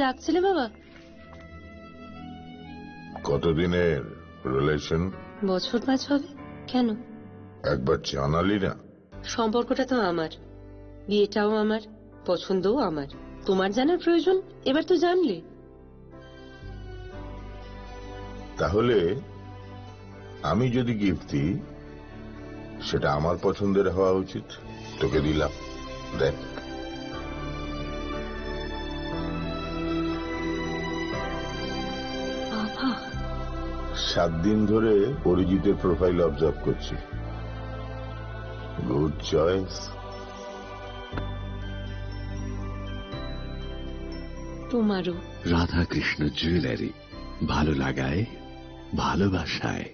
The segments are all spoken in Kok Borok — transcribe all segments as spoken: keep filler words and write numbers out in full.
ডাকছিলে বাবা? কতদিনের রিলেশন? বছর পাঁচ হবে। কেন? একবার জানালি না। সম্পর্কটা তো আমার, বিয়েটাও আমার, পছন্দও আমার। তোমার জানার প্রয়োজন? এবার তো জানলে। তাহলে আমি যদি গিফট দিই, সেটা আমার পছন্দের হওয়া উচিত। তোকে দিলাম, দেখ। বাবা। সাত দিন ধরে অরিজিতের প্রোফাইল অবজার্ভ করছি। Good choice. তোমারও। রাধাকৃষ্ণ জুয়েলারি, ভালো লাগায়, ভালোবাসায়।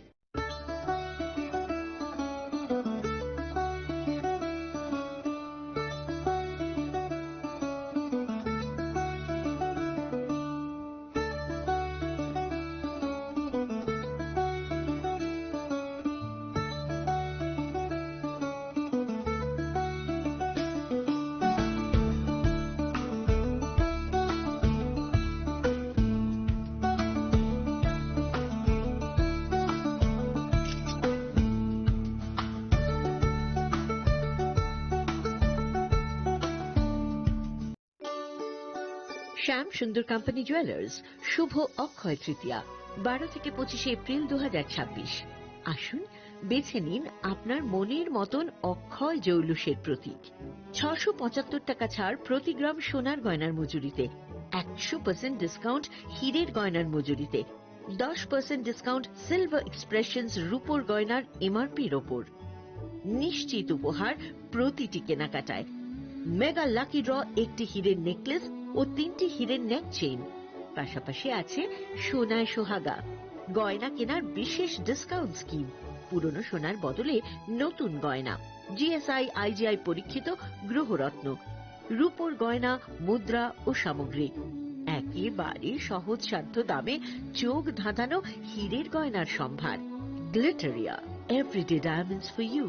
শ্যাম সুন্দর কোম্পানি জুয়েলার্স, শুভ অক্ষয় তৃতীয়া, বারো থেকে পঁচিশে এপ্রিল দু হাজার ছাব্বিশ। আসুন, বেছে নিন আপনার মনের মতন অক্ষয় জৌলুসের প্রতীক। ছশো পঁচাত্তর টাকা ছাড় প্রতি গ্রাম সোনার গয়নার মজুরিতে, একশো পার্সেন্ট ডিসকাউন্ট হীরের গয়নার মজুরিতে, দশ পার্সেন্ট ডিসকাউন্ট সিলভার এক্সপ্রেশনস রূপোর গয়নার এমআরপির ওপর। নিশ্চিত উপহার প্রতিটি কেনাকাটায়। মেগা লাকি ড্র, একটি হীরের নেকলেস ও তিনটি হীরের নেক চেইন। পাশাপাশি আছে সোনায় সোহাগা, গয়না কেনার বিশেষ ডিসকাউন্ট স্কিম, পুরনো সোনার বদলে নতুন গয়না, জিএসআই আইজিআই পরীক্ষিত গ্রহরত্ন, রূপোর গয়না, মুদ্রা ও সামগ্রী। একেবারে সহজসাধ্য দামে চোখ ধাঁধানো হীরের গয়নার সম্ভার। Glitteria, everyday diamonds for you.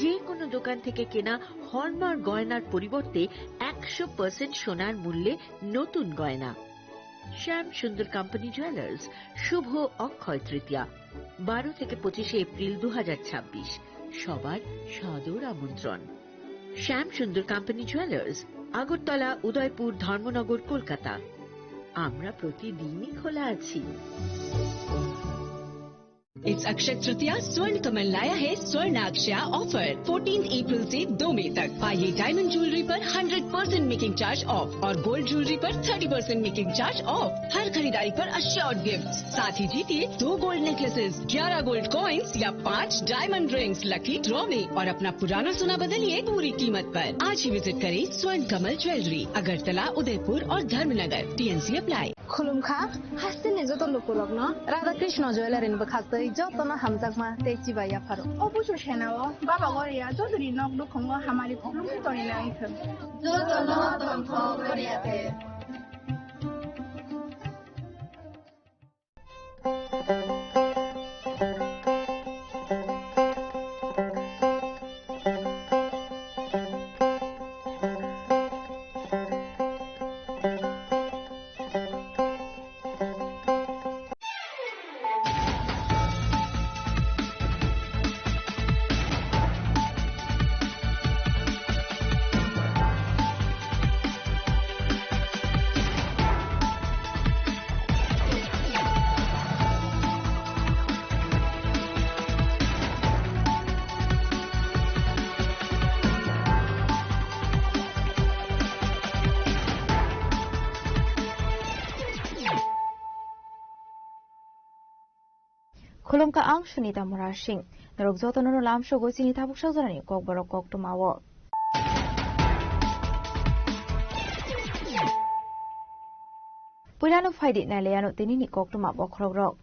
যে কোনো দোকান থেকে কেনা হলমার্ক গয়নার পরিবর্তে একশো পার্সেন্ট সোনার মূল্যে নতুন গয়না। শ্যাম সুন্দর কোম্পানি জুয়েলার্স, শুভ অক্ষয় তৃতীয়া, বারো থেকে পঁচিশে এপ্রিল দু হাজার ছাব্বিশ। সবার সাদর আমন্ত্রণ। শ্যাম সুন্দর কোম্পানি জুয়েলার্স, আগরতলা, উদয়পুর, ধর্মনগর, কলকাতা। আমরা প্রতিদিনই খোলা আছি। इस अक्षय तृतीया स्वर्ण कमल लाया है स्वर्ण अक्षया ऑफर। फोर्टीन अप्रैल से दो मई तक पाइए डायमंड ज्वेलरी पर hundred percent making charge off और गोल्ड ज्वेलरी पर thirty percent making charge off. हर खरीदारी पर अश्योर्ड गिफ्ट, साथ ही जीतिए दो गोल्ड नेकलेसेस, ग्यारह गोल्ड कॉइन्स या पाँच डायमंड रिंग्स लकी ड्रॉ में और अपना पुराना सोना बदलिए पूरी कीमत पर। आज ही विजिट करें स्वर्ण कमल ज्वेलरी, अगरतला, उदयपुर और Dharmanagar. TNC apply. Khulumkha, hasteni joto lukurokno Radha Krishna Jewellery ni bwkhaktwi jotono hamjakma tei chibai yapharo. O busu senao Baba Goria jotoni nok nukhungo hamari khulumkhe tongwi nai thwng. Jotono tongthok Goria te. Khulumkha, ang Sunita Murasing. Norok jotono no lamsogo chini tabuk sajorani kokborok koktwmao. Puilano phaidi nailaiano tinini koktwma bokhorokrok.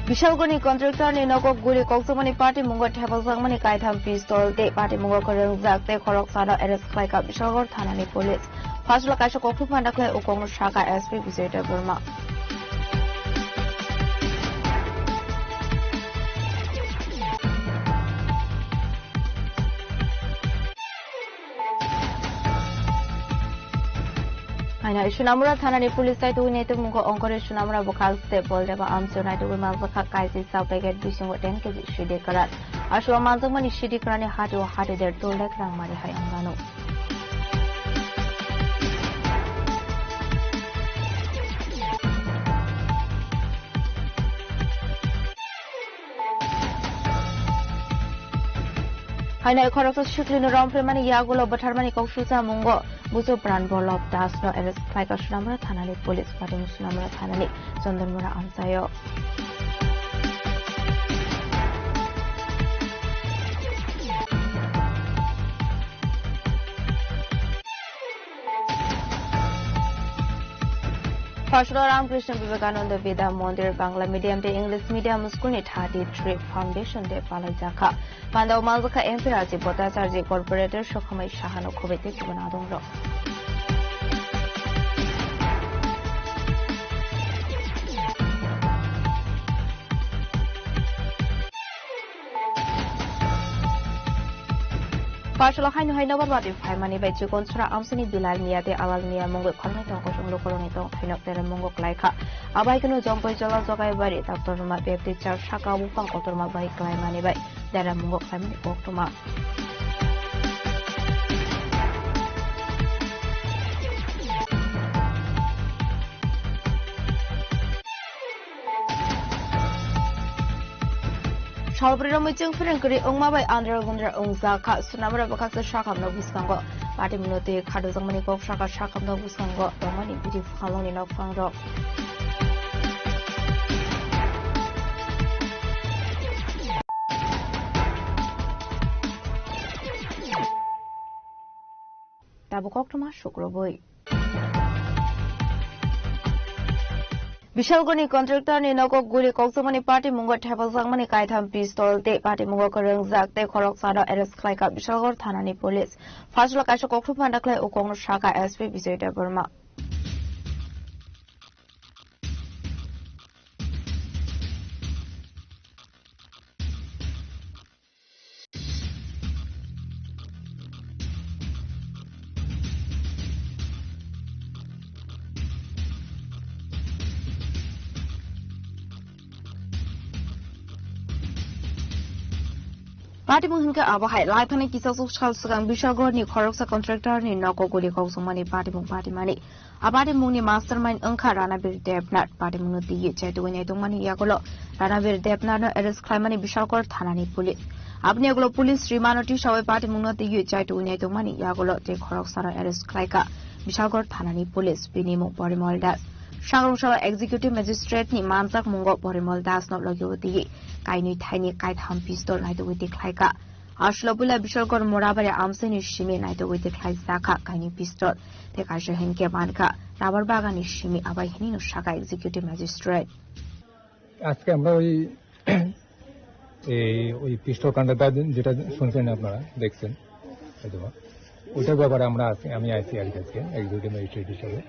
Bishalgarhni contractor ni nogo guri kokjagmani patimungo thepajakmani kaitham pistol tei patimungo kwrwngjak tei khoroksano arrest khlaikha Bishalgarh thanani police. Phasla kaisa kokthum phanda khlai ukongno sakha S P Bijoy Debbarma. Haino Sonamura thanani police tai tugui naituk mungo ongkore Sonamura bwkhak step bol deba amchwrnai tugui manjakha kaisisa packet bisingo ten K G sidi kwran. Aswk manjakmani sidi kwrani hati o hati der tul dek rang mari hai ang gano. Haino khoroksa siklino romphemani yagulo bwtharmani kok sucha mungo busu pran Bolop Das no arrest khlaika Sonamura thanani police, patung Sonamura thanani Chondonmura amchaio. Phasro Ramkrishna Vivekananda Vidya Mandir Bangla Medium tei English Medium School ni thirty three Foundation Day palaijakha. Pandao manjakha M P Rajiv Bhattacharjee, Corporator Sokhomai Sahano khobete chibana dongrok. Parsalo haino hai nobar bati phaimani bai chikon sora amsini Bilal Mia tei Alal Mia mungwi khoroknwi tong kosong lukurokni tongthaino tere mungo klaikha. Abai kunu Jompoi Jola Jogaibari, Doctor Ruma Baptist Church saka bupang kotorma bai klaimani bai dera mungo khlaimani koktwma. Salbri romwi chwng phrwng kwrwi wngma bai andra gundra wngjakha. Sonamura bwkhaksa sakhamno bwskango patimungno twi khadojakmani kok saka sakhamno bwskango tongmani bidi phalongni nokphangrok. Tabuk koktwma sukrubwi. Bishalgarhni contractor ni nogo guli kokjakmani patimungo thepajakmani kaitham pistol tei patimungo kwrwngjak tei khoroksano arrest khlaikha Bishalgarh thanani police. Phasalo kaisa kokthum phanda khlai ukokno sakha S P Bijoy Debbarma. Patimung hinkhe abo hai, lai thani kisa suk sal swkang Bishalgarhni khoroksa contractor ni nogo guli kokjakmani patimung patimani. A patimungni mastermind wngkha Ranabir Debnath. Patimungno twiwi chaitugwi naitongmani yagulo Ranabir Debnathno arrest khlaimani Bishalgarh thanani police. Aboni yagulo police rimano tisawi patimungno twiwi chaitugwi naitongmani yagulo tei khoroksano arrest khlaikha Bishalgarh thanani police. Bini mung Porimol Das. Sagrungsalo executive magistrate ni manjakmungo Porimol Dasno logio twiwi kainwi thaini kaitham pistol naitugwi tikhlaikha. Aswlo puila Bishalgarh Morabari amchaini simi naitugwi tikhlaijakha kainwi pistol tei kaisa hinkhe mankha rubber baganni simi, abai hinwi sakha executive magistrate. আজকে আমরা ওই, এই, ওই পিস্তল কাণ্ডটা যেটা শুনছেন আপনারা, দেখছেন হয়তো বা, ওইটার ব্যাপারে আমরা আজকে, আমি আইছি আর কি আজকে এক্সিকিউটিভ ম্যাজিস্ট্রেট হিসাবে।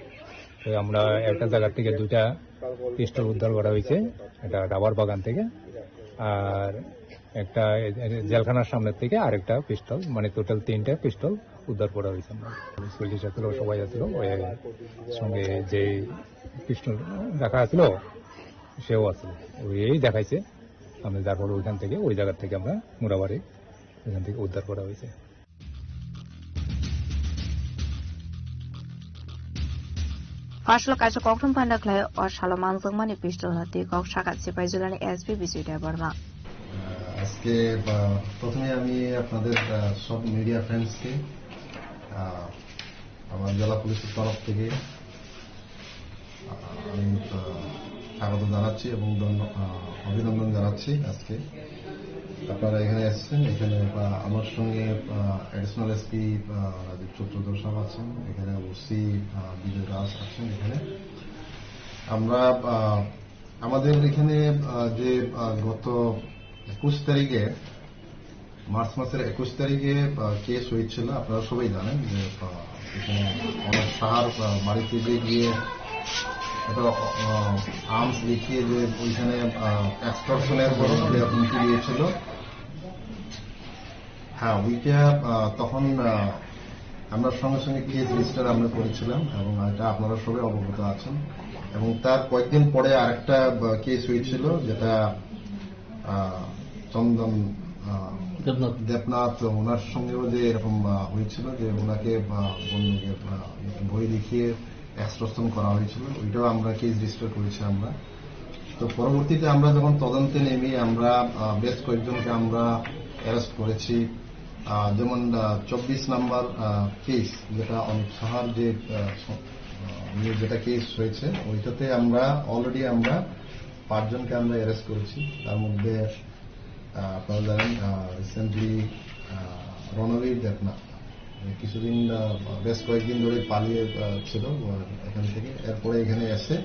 তো আমরা একটা জায়গা থেকে দুইটা পিস্তল উদ্ধার করা হয়েছে, একটা রাবার বাগান থেকে, আর একটা এ-, এ-, জেলখানার সামনে থেকে আরেকটা পিস্তল, মানে টোটাল তিনটা পিস্তল উদ্ধার করা হয়েছে। আমরা পুলিশ আছিল, সবাই আছিল, ওই সঙ্গে যে পিস্তল রাখা আছিল সেও আছিল, ওই দেখাইছে। আমরা যার ফলে ওইখান থেকে, ওই জায়গা থেকে আমরা মোরাবাড়ি ওইখান থেকে উদ্ধার করা হয়েছে। Phasalo kaisa kokthum phanda khlai o salo manjakmani pistol no twi kok sakha Sipaijulani S P Bijoy Debbarma. আহ, আজকে, আহ, প্রথমে আমি আপনাদের, আহ, সব মিডিয়া ফ্রেন্ডসকে, আহ, আমার জেলা পুলিশের তরফ থেকে আমি, আহ, স্বাগত জানাচ্ছি এবং ধন্য-, আহ, অভিনন্দন জানাচ্ছি আজকে। আপনারা এখানে এসেছেন, এখানে, আহ, আমার সঙ্গে, আহ, অ্যাডিশনাল এসপি, আহ, রাজীব চট্টোপাধ্যায় সাহেব আছেন, এখানে ওসি, আহ, বিজয় দাস আছেন এখানে। আমরা, আহ, আমাদের এখানে, আহ, যে, আহ, গত একুশ তারিখে মার্চ মাসের একুশ তারিখে, আহ, কেস হয়েছিল, আপনারা সবাই জানেন যে, আহ, এখানে অনেক সাহার, আহ, বাড়িতে যে গিয়ে একটা, আহ, আর্মস দেখিয়ে যে ওইখানে, আহ, এক্সটর্শনের যে হুমকি দিয়েছিল। হ্যাঁ, ওইটা, আহ, তখন, আহ, আমরা সঙ্গে সঙ্গে কেস রেজিস্টার আমরা করেছিলাম এবং এটা আপনারা সবাই অবগত আছেন। এবং তার কয়েকদিন পরে আরেকটা, আহ, কেস হয়েছিল, যেটা, আহ, চন্দন, আহ, দেবনাথ। দেবনাথ, ওনার সঙ্গেও যে এরকম, আহ, হয়েছিল যে ওনাকে, আহ, বন্ধুকে, আহ, ভয় দেখিয়ে এক্সটর্শন করা হয়েছিল, ওইটাও আমরা কেস রেজিস্টার করেছি আমরা। তো পরবর্তীতে আমরা যখন তদন্তে নেমে আমরা, আহ, বেশ কয়েকজনকে আমরা অ্যারেস্ট করেছি। আহ, যেমন, আহ, চব্বিশ নাম্বার, আহ, কেস, যেটা অমিত সাহার যে, আহ, স-, আহ, নিয়ে যেটা কেস হয়েছে, ওইটাতে আমরা অলরেডি আমরা পাঁচজনকে আমরা অ্যারেস্ট করেছি। তার মধ্যে, আহ, আপনারা জানেন, আহ, রিসেন্টলি, আহ, রণবীর দেবনাথ, উনি কিছুদিন, আহ, বেশ কয়েকদিন ধরে পালিয়ে, আহ, ছিল, আহ, এখান থেকে। এরপরে এখানে এসে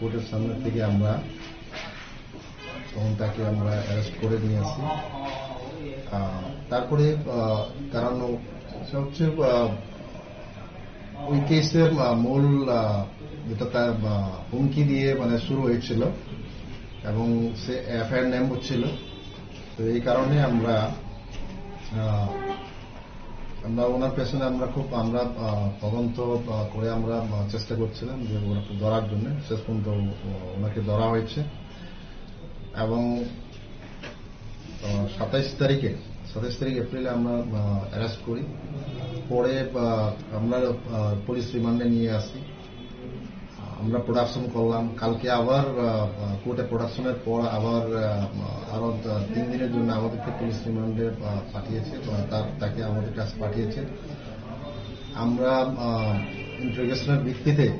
কোর্টের সামনে থেকে আমরা তখন তাকে আমরা অ্যারেস্ট করে নিয়ে আসি। আহ, তারপরে, আহ, কারণ সবচেয়ে, আহ, ওই কেসের, আহ, মূল, আহ, যেটা তার, আহ, হুমকি দিয়ে মানে শুরু হয়েছিল এবং সে এফআইআর নেম হচ্ছিল। তো এই কারণে আমরা, আহ, আমরা ওনার পেছনে আমরা খুব, আমরা, আহ, তদন্ত, আহ, করে আমরা, আহ, চেষ্টা করছিলাম যে ওনাকে ধরার জন্য। শেষ পর্যন্ত, আহ, ওনাকে ধরা হয়েছে এবং, আহ, সাতাইশ তারিখে, সাতাইশ তারিখ এপ্রিলে আমরা, আহ, অ্যারেস্ট করি। পরে, আহ, আমরা, আহ, পুলিশ রিমান্ডে নিয়ে আসি। আমরা প্রোডাকশন করলাম। কালকে আবার, আহ, আহ, কোর্টে প্রোডাকশনের পর আবার, আহ, আরো, আহ, তিন দিনের জন্য আমাদেরকে পুলিশ রিমান্ডে, আহ, পাঠিয়েছে, বা তার, তাকে আমাদের কাছে পাঠিয়েছে। আমরা, আহ, ইন্টারোগেশনের ভিত্তিতে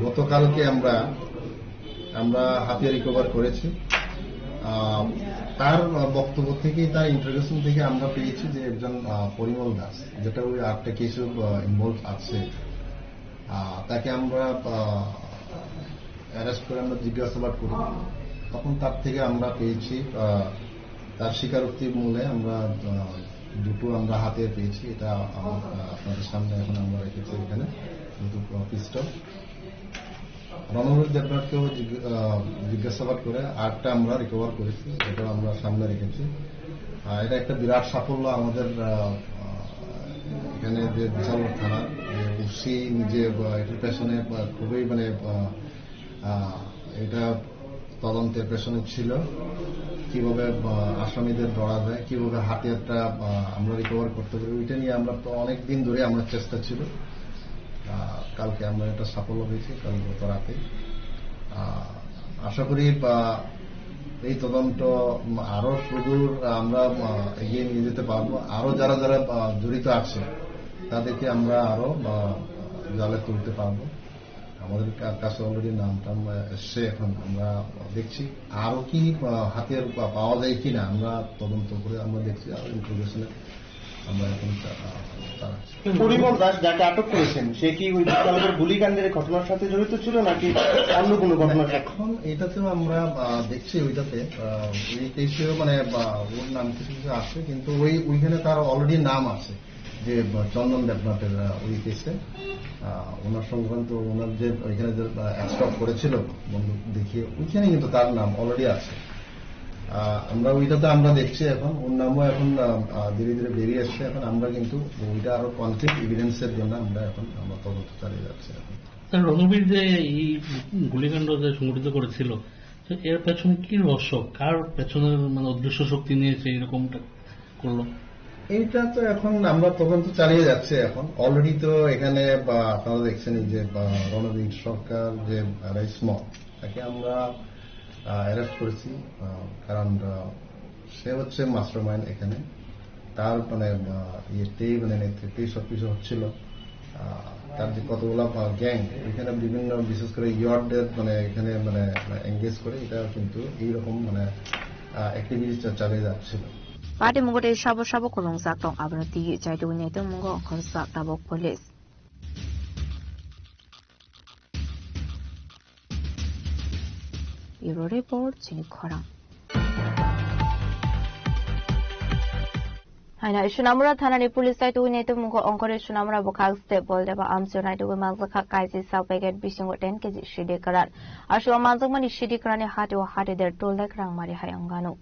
গতকালকে আমরা, আমরা হাতিয়ার রিকভার করেছি। আহ, তার, আহ, বক্তব্য থেকে, তার ইন্টারোগেশন থেকে আমরা পেয়েছি যে একজন, আহ, পরিমল দাস, যেটা ওই আরেকটা কেসে, আহ, ইনভলভ আছে। আহ, তাকে আমরা, আহ, অ্যারেস্ট করে আমরা জিজ্ঞাসাবাদ করি। তখন তার থেকে আমরা পেয়েছি, আহ, তার স্বীকারোক্তি মূলে আমরা, আহ, দুটো আমরা হাতে পেয়েছি। এটা আমার, আহ, আপনাদের সামনে এখন আমরা রেখেছি এখানে, দুটো, আহ, পিস্তল। রণবীর দেবনাথকেও জিজ্ঞ-, আহ, জিজ্ঞাসাবাদ করে আরেকটা আমরা রিকভার করেছি, এটাও আমরা সামনে রেখেছি। আহ, এটা একটা বিরাট সাফল্য আমাদের, আহ, আহ, এখানে যে বিশালগড় থানা, যে ওসি নিজে, আহ, এটার পেছনে, আহ, খুবই মানে, আহ, আহ, এটা তদন্তের পেছনে ছিল, কিভাবে, আহ, আসামিদের ধরা যায়, কিভাবে হাতিয়ারটা, আহ, আমরা রিকভার করতে পারি, ওইটা নিয়ে আমরা তো অনেক দিন ধরে আমরা চেষ্টা ছিল। আহ, কালকে আমরা এটা সাফল্য পেয়েছি, কাল গত রাতে। আহ, আশা করি, আহ, এই তদন্ত আরো সুদূর আমরা, আহ, এগিয়ে নিয়ে যেতে পারবো। আরো যারা যারা, আহ, জড়িত আছে, তাদেরকে আমরা আরো, আহ, জালে তুলতে পারবো। আমাদের কা-, কাছে অলরেডি নাম টাম, আহ, এসছে, এখন আমরা দেখছি আরো কি, আহ, হাতিয়ার পা-, পাওয়া যায় কিনা, আমরা তদন্ত করে আমরা দেখছি, আরো ইন্টারোগেশনে আমরা এখন চা-, আহ, চালাচ্ছি। পরিমল দাস যাকে আটক করেছেন, সে কি ওই বিশালগড় গুলিকাণ্ডের ঘটনার সাথে জড়িত ছিল নাকি অন্য কোনো ঘটনার সাথে? এখন এটাতেও আমরা, আহ, দেখছি ওইটাতে, আহ, ওই কেসেও মানে, বা, ওর নাম কিছু কিছু আছে, কিন্তু ওই, ওইখানে তার অলরেডি নাম আছে। যে, আহ, চন্দন দেবনাথের, আহ, ওই কেসে, আহ, ওনার সংক্রান্ত ওনার যে ওইখানে যে, আহ, অ্যাবস্ট্রাক্ট করেছিল বন্দুক দেখিয়ে, ওইখানে কিন্তু তার নাম অলরেডি আছে। আহ, আমরা ওইটাতে আমরা দেখছি এখন, ওর নামও এখন, আহ, আহ, ধীরে ধীরে বেরিয়ে আসছে। এখন আমরা কিন্তু ওইটা আরো কনক্রিট এভিডেন্সের জন্য আমরা এখন আমরা তদন্ত চালিয়ে যাচ্ছি এখন। স্যার, রণবীর যে এই গুলিকাণ্ড যে সংঘটিত করেছিল, তো এর পেছনে কি রহস্য? কার পেছনের মানে অদৃশ্য শক্তি নিয়ে সে এরকমটা করলো? এইটা তো এখন আমরা তদন্ত চালিয়ে যাচ্ছি। এখন অলরেডি তো এখানে বা আপনারা দেখছেন এই যে বা রণবীর সরকার যে রাইসমো, তাকে আমরা, আহ, অ্যারেস্ট করেছি, আহ, কারণ, আহ, সে হচ্ছে মাস্টারমাইন্ড এখানে। তার মানে, আহ, ইয়েতেই মানে নেতৃত্বেই সবকিছু হচ্ছিল। আহ, তার যে কতগুলা, আহ, গ্যাং, ওইখানে বিভিন্ন বিশেষ করে ইয়র্ডদের মানে এখানে মানে এঙ্গেজ করে এটা কিন্তু এইরকম মানে, আহ, অ্যাক্টিভিটিস চালিয়ে যাচ্ছিল। Party mungo tei sabo sabo kwrwngjak tong, abono twiwi chaitugwi naitok mungo ongkhorjak tabuk police. Bureau Report, chini khorang. Haina Sunamura thanani police chaitugwi naitok mungo ongkhorwi Sunamura bwkhak step bol deba amchwr naitugwi manjakha kaisi sa packet bisingo ten K G sidi kwran. Aswk manjakmani sidi kwranni hatio hati der tol dek rang mari hai wngano.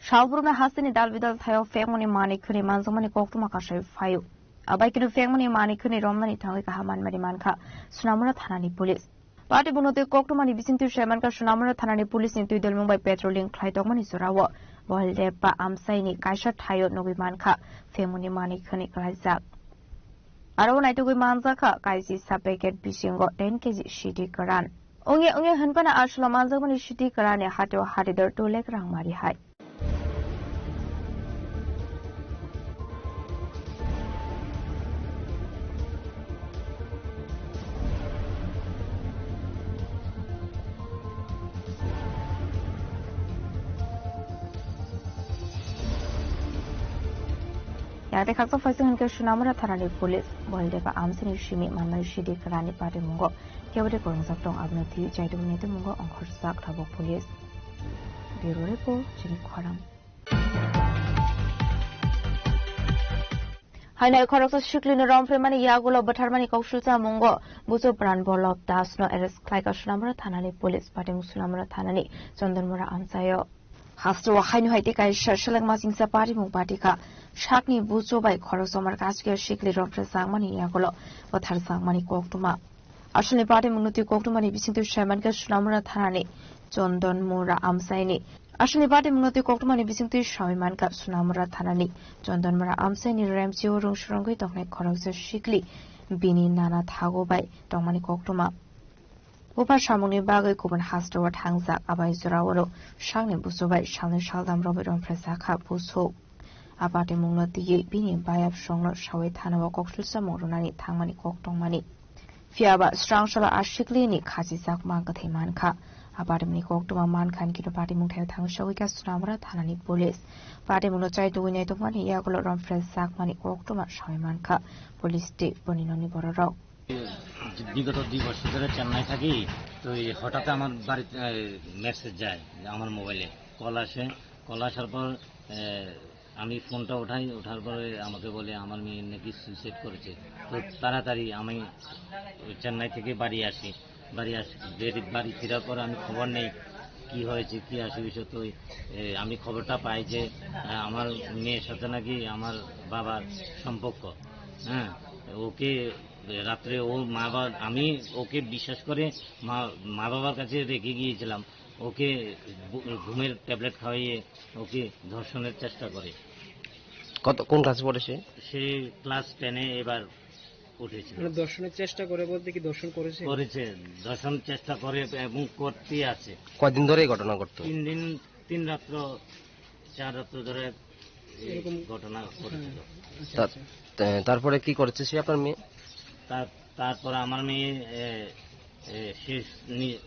Salbrumni hasteni dal bidal thaio phekmani manwi khwnwi manjakmani koktwma kasai phaio. Abai kunu fengmani mani khwni romnani thangwi kaham manmani mankha Sunamura thanani police. Patimungno twi koktwmani bisingtwi saimankha Sunamura thanani police ni twi dolmung bai patrolling khlai tongmani jorao Boldeba amchaini kaisa thaio nugwi mankha fengmani mani khwni klaijak. Aro naitugwi manjakha kaisisa packet bisingo ten K G sidi kwran. Ongya ongya hwnphano aswlano manjakmani sidi kwrani hatio hatidor two lakh rang mari hai. Yang tei khaksa phaising hwnkhe Sunamura thanani police Boldeba amchaini simi manmani sidi kwrani patimungo kebode kwrwngjak tong, abono twi chaitugwi naitukmungo ongkhorjak tabuk police. Bureau report, chini khorang. Haino khoroksa siklino romphre mani yagulo bwtharmani koksul chamungo bucho Pran Bolop Dasno arrest khlaika Sunamura thanani police, patimung Sunamura thanani Chondonmura amchaio. Hasteo haino hai tei kaisa selengma chingsa patimung patikha sakni bucho bai khoroksa omor kasukya sikli romphre changmani yagulo bwthar changmani koktwma. Aswlni patimungno twi koktwmani bisingtwi saimankha Sunamura thanani Chondonmura amchaini. Aswlni patimungno twi koktwmani bisingtwi sawi mankha Sunamura thanani Chondonmura amchaini remchio rwngsurungwi tongkhnai khoroksa sikli bini nana thago bai tongmani koktwma. Buphar samungni bagwi kubun hasteo thangjak abai jorao sakni bucho bai salnwi saldam romwi romphre jakha bucho. A patimungno twiwi bini bayap songno sawi thanao koksul chamung rwnani thangmani kok tongmani. Phiyaba srang salo a siklini khachijak ma kwthwi mankha. A patimungni koktwma mankha hinkhe patimung thaio thangwi sogwikha Sunamura thanani police. Patimungno chaitugwi naitokmani yagulo romphre jakmani koktwma sawi mankha police tei boni nokni bororok. বিগত দুই বছর ধরে চেন্নাই থাকি, তো এই হঠাৎ আমার বাড়িতে, এ, মেসেজ যায় যে আমার মোবাইলে কল আসে, কল আসার পর, এ, আমি ফোনটা উঠাই, উঠার পরে আমাকে বলে আমার মেয়ে নাকি সুইসাইড করেছে। তো তাড়াতাড়ি আমি ওই চেন্নাই থেকে বাড়ি আসি, বাড়ি আস-, বেরি-, বাড়ি ফেরার পর আমি খবর নেই কি হয়েছে, কি আসে বিষয়। তো ওই, এ, আমি খবরটা পাই যে, আ, আমার মেয়ের সাথে নাকি আমার বাবার সম্পর্ক। হ্যাঁ, ওকে রাত্রে ও মা বাবা, আমি ওকে বিশ্বাস করে মা, মা বাবার কাছে রেখে গিয়েছিলাম। ওকে ঘু-, ঘুমের ট্যাবলেট খাওয়াইয়ে ওকে ধর্ষণের চেষ্টা করে। কত, কোন ক্লাসে পড়ে সে? সে ক্লাস টেনে এবার উঠেছে। মানে ধর্ষণের চেষ্টা করে বলতে কি ধর্ষণ করেছে? করেছে, ধর্ষণ চেষ্টা করে এবং করতেই আছে। কয়দিন ধরে এই ঘটনা ঘটতো? তিন দিন, তিন রাত্র, চার রাত্র ধরে এই এরকম ঘটনা ঘটেছিল। হ্যাঁ, আচ্ছা, তা-, আচ্ছা। তা-, তারপরে কি করেছে সে আপনার মেয়ে? তার-, তারপরে আমার মেয়ে, এ, এ, সে নি-,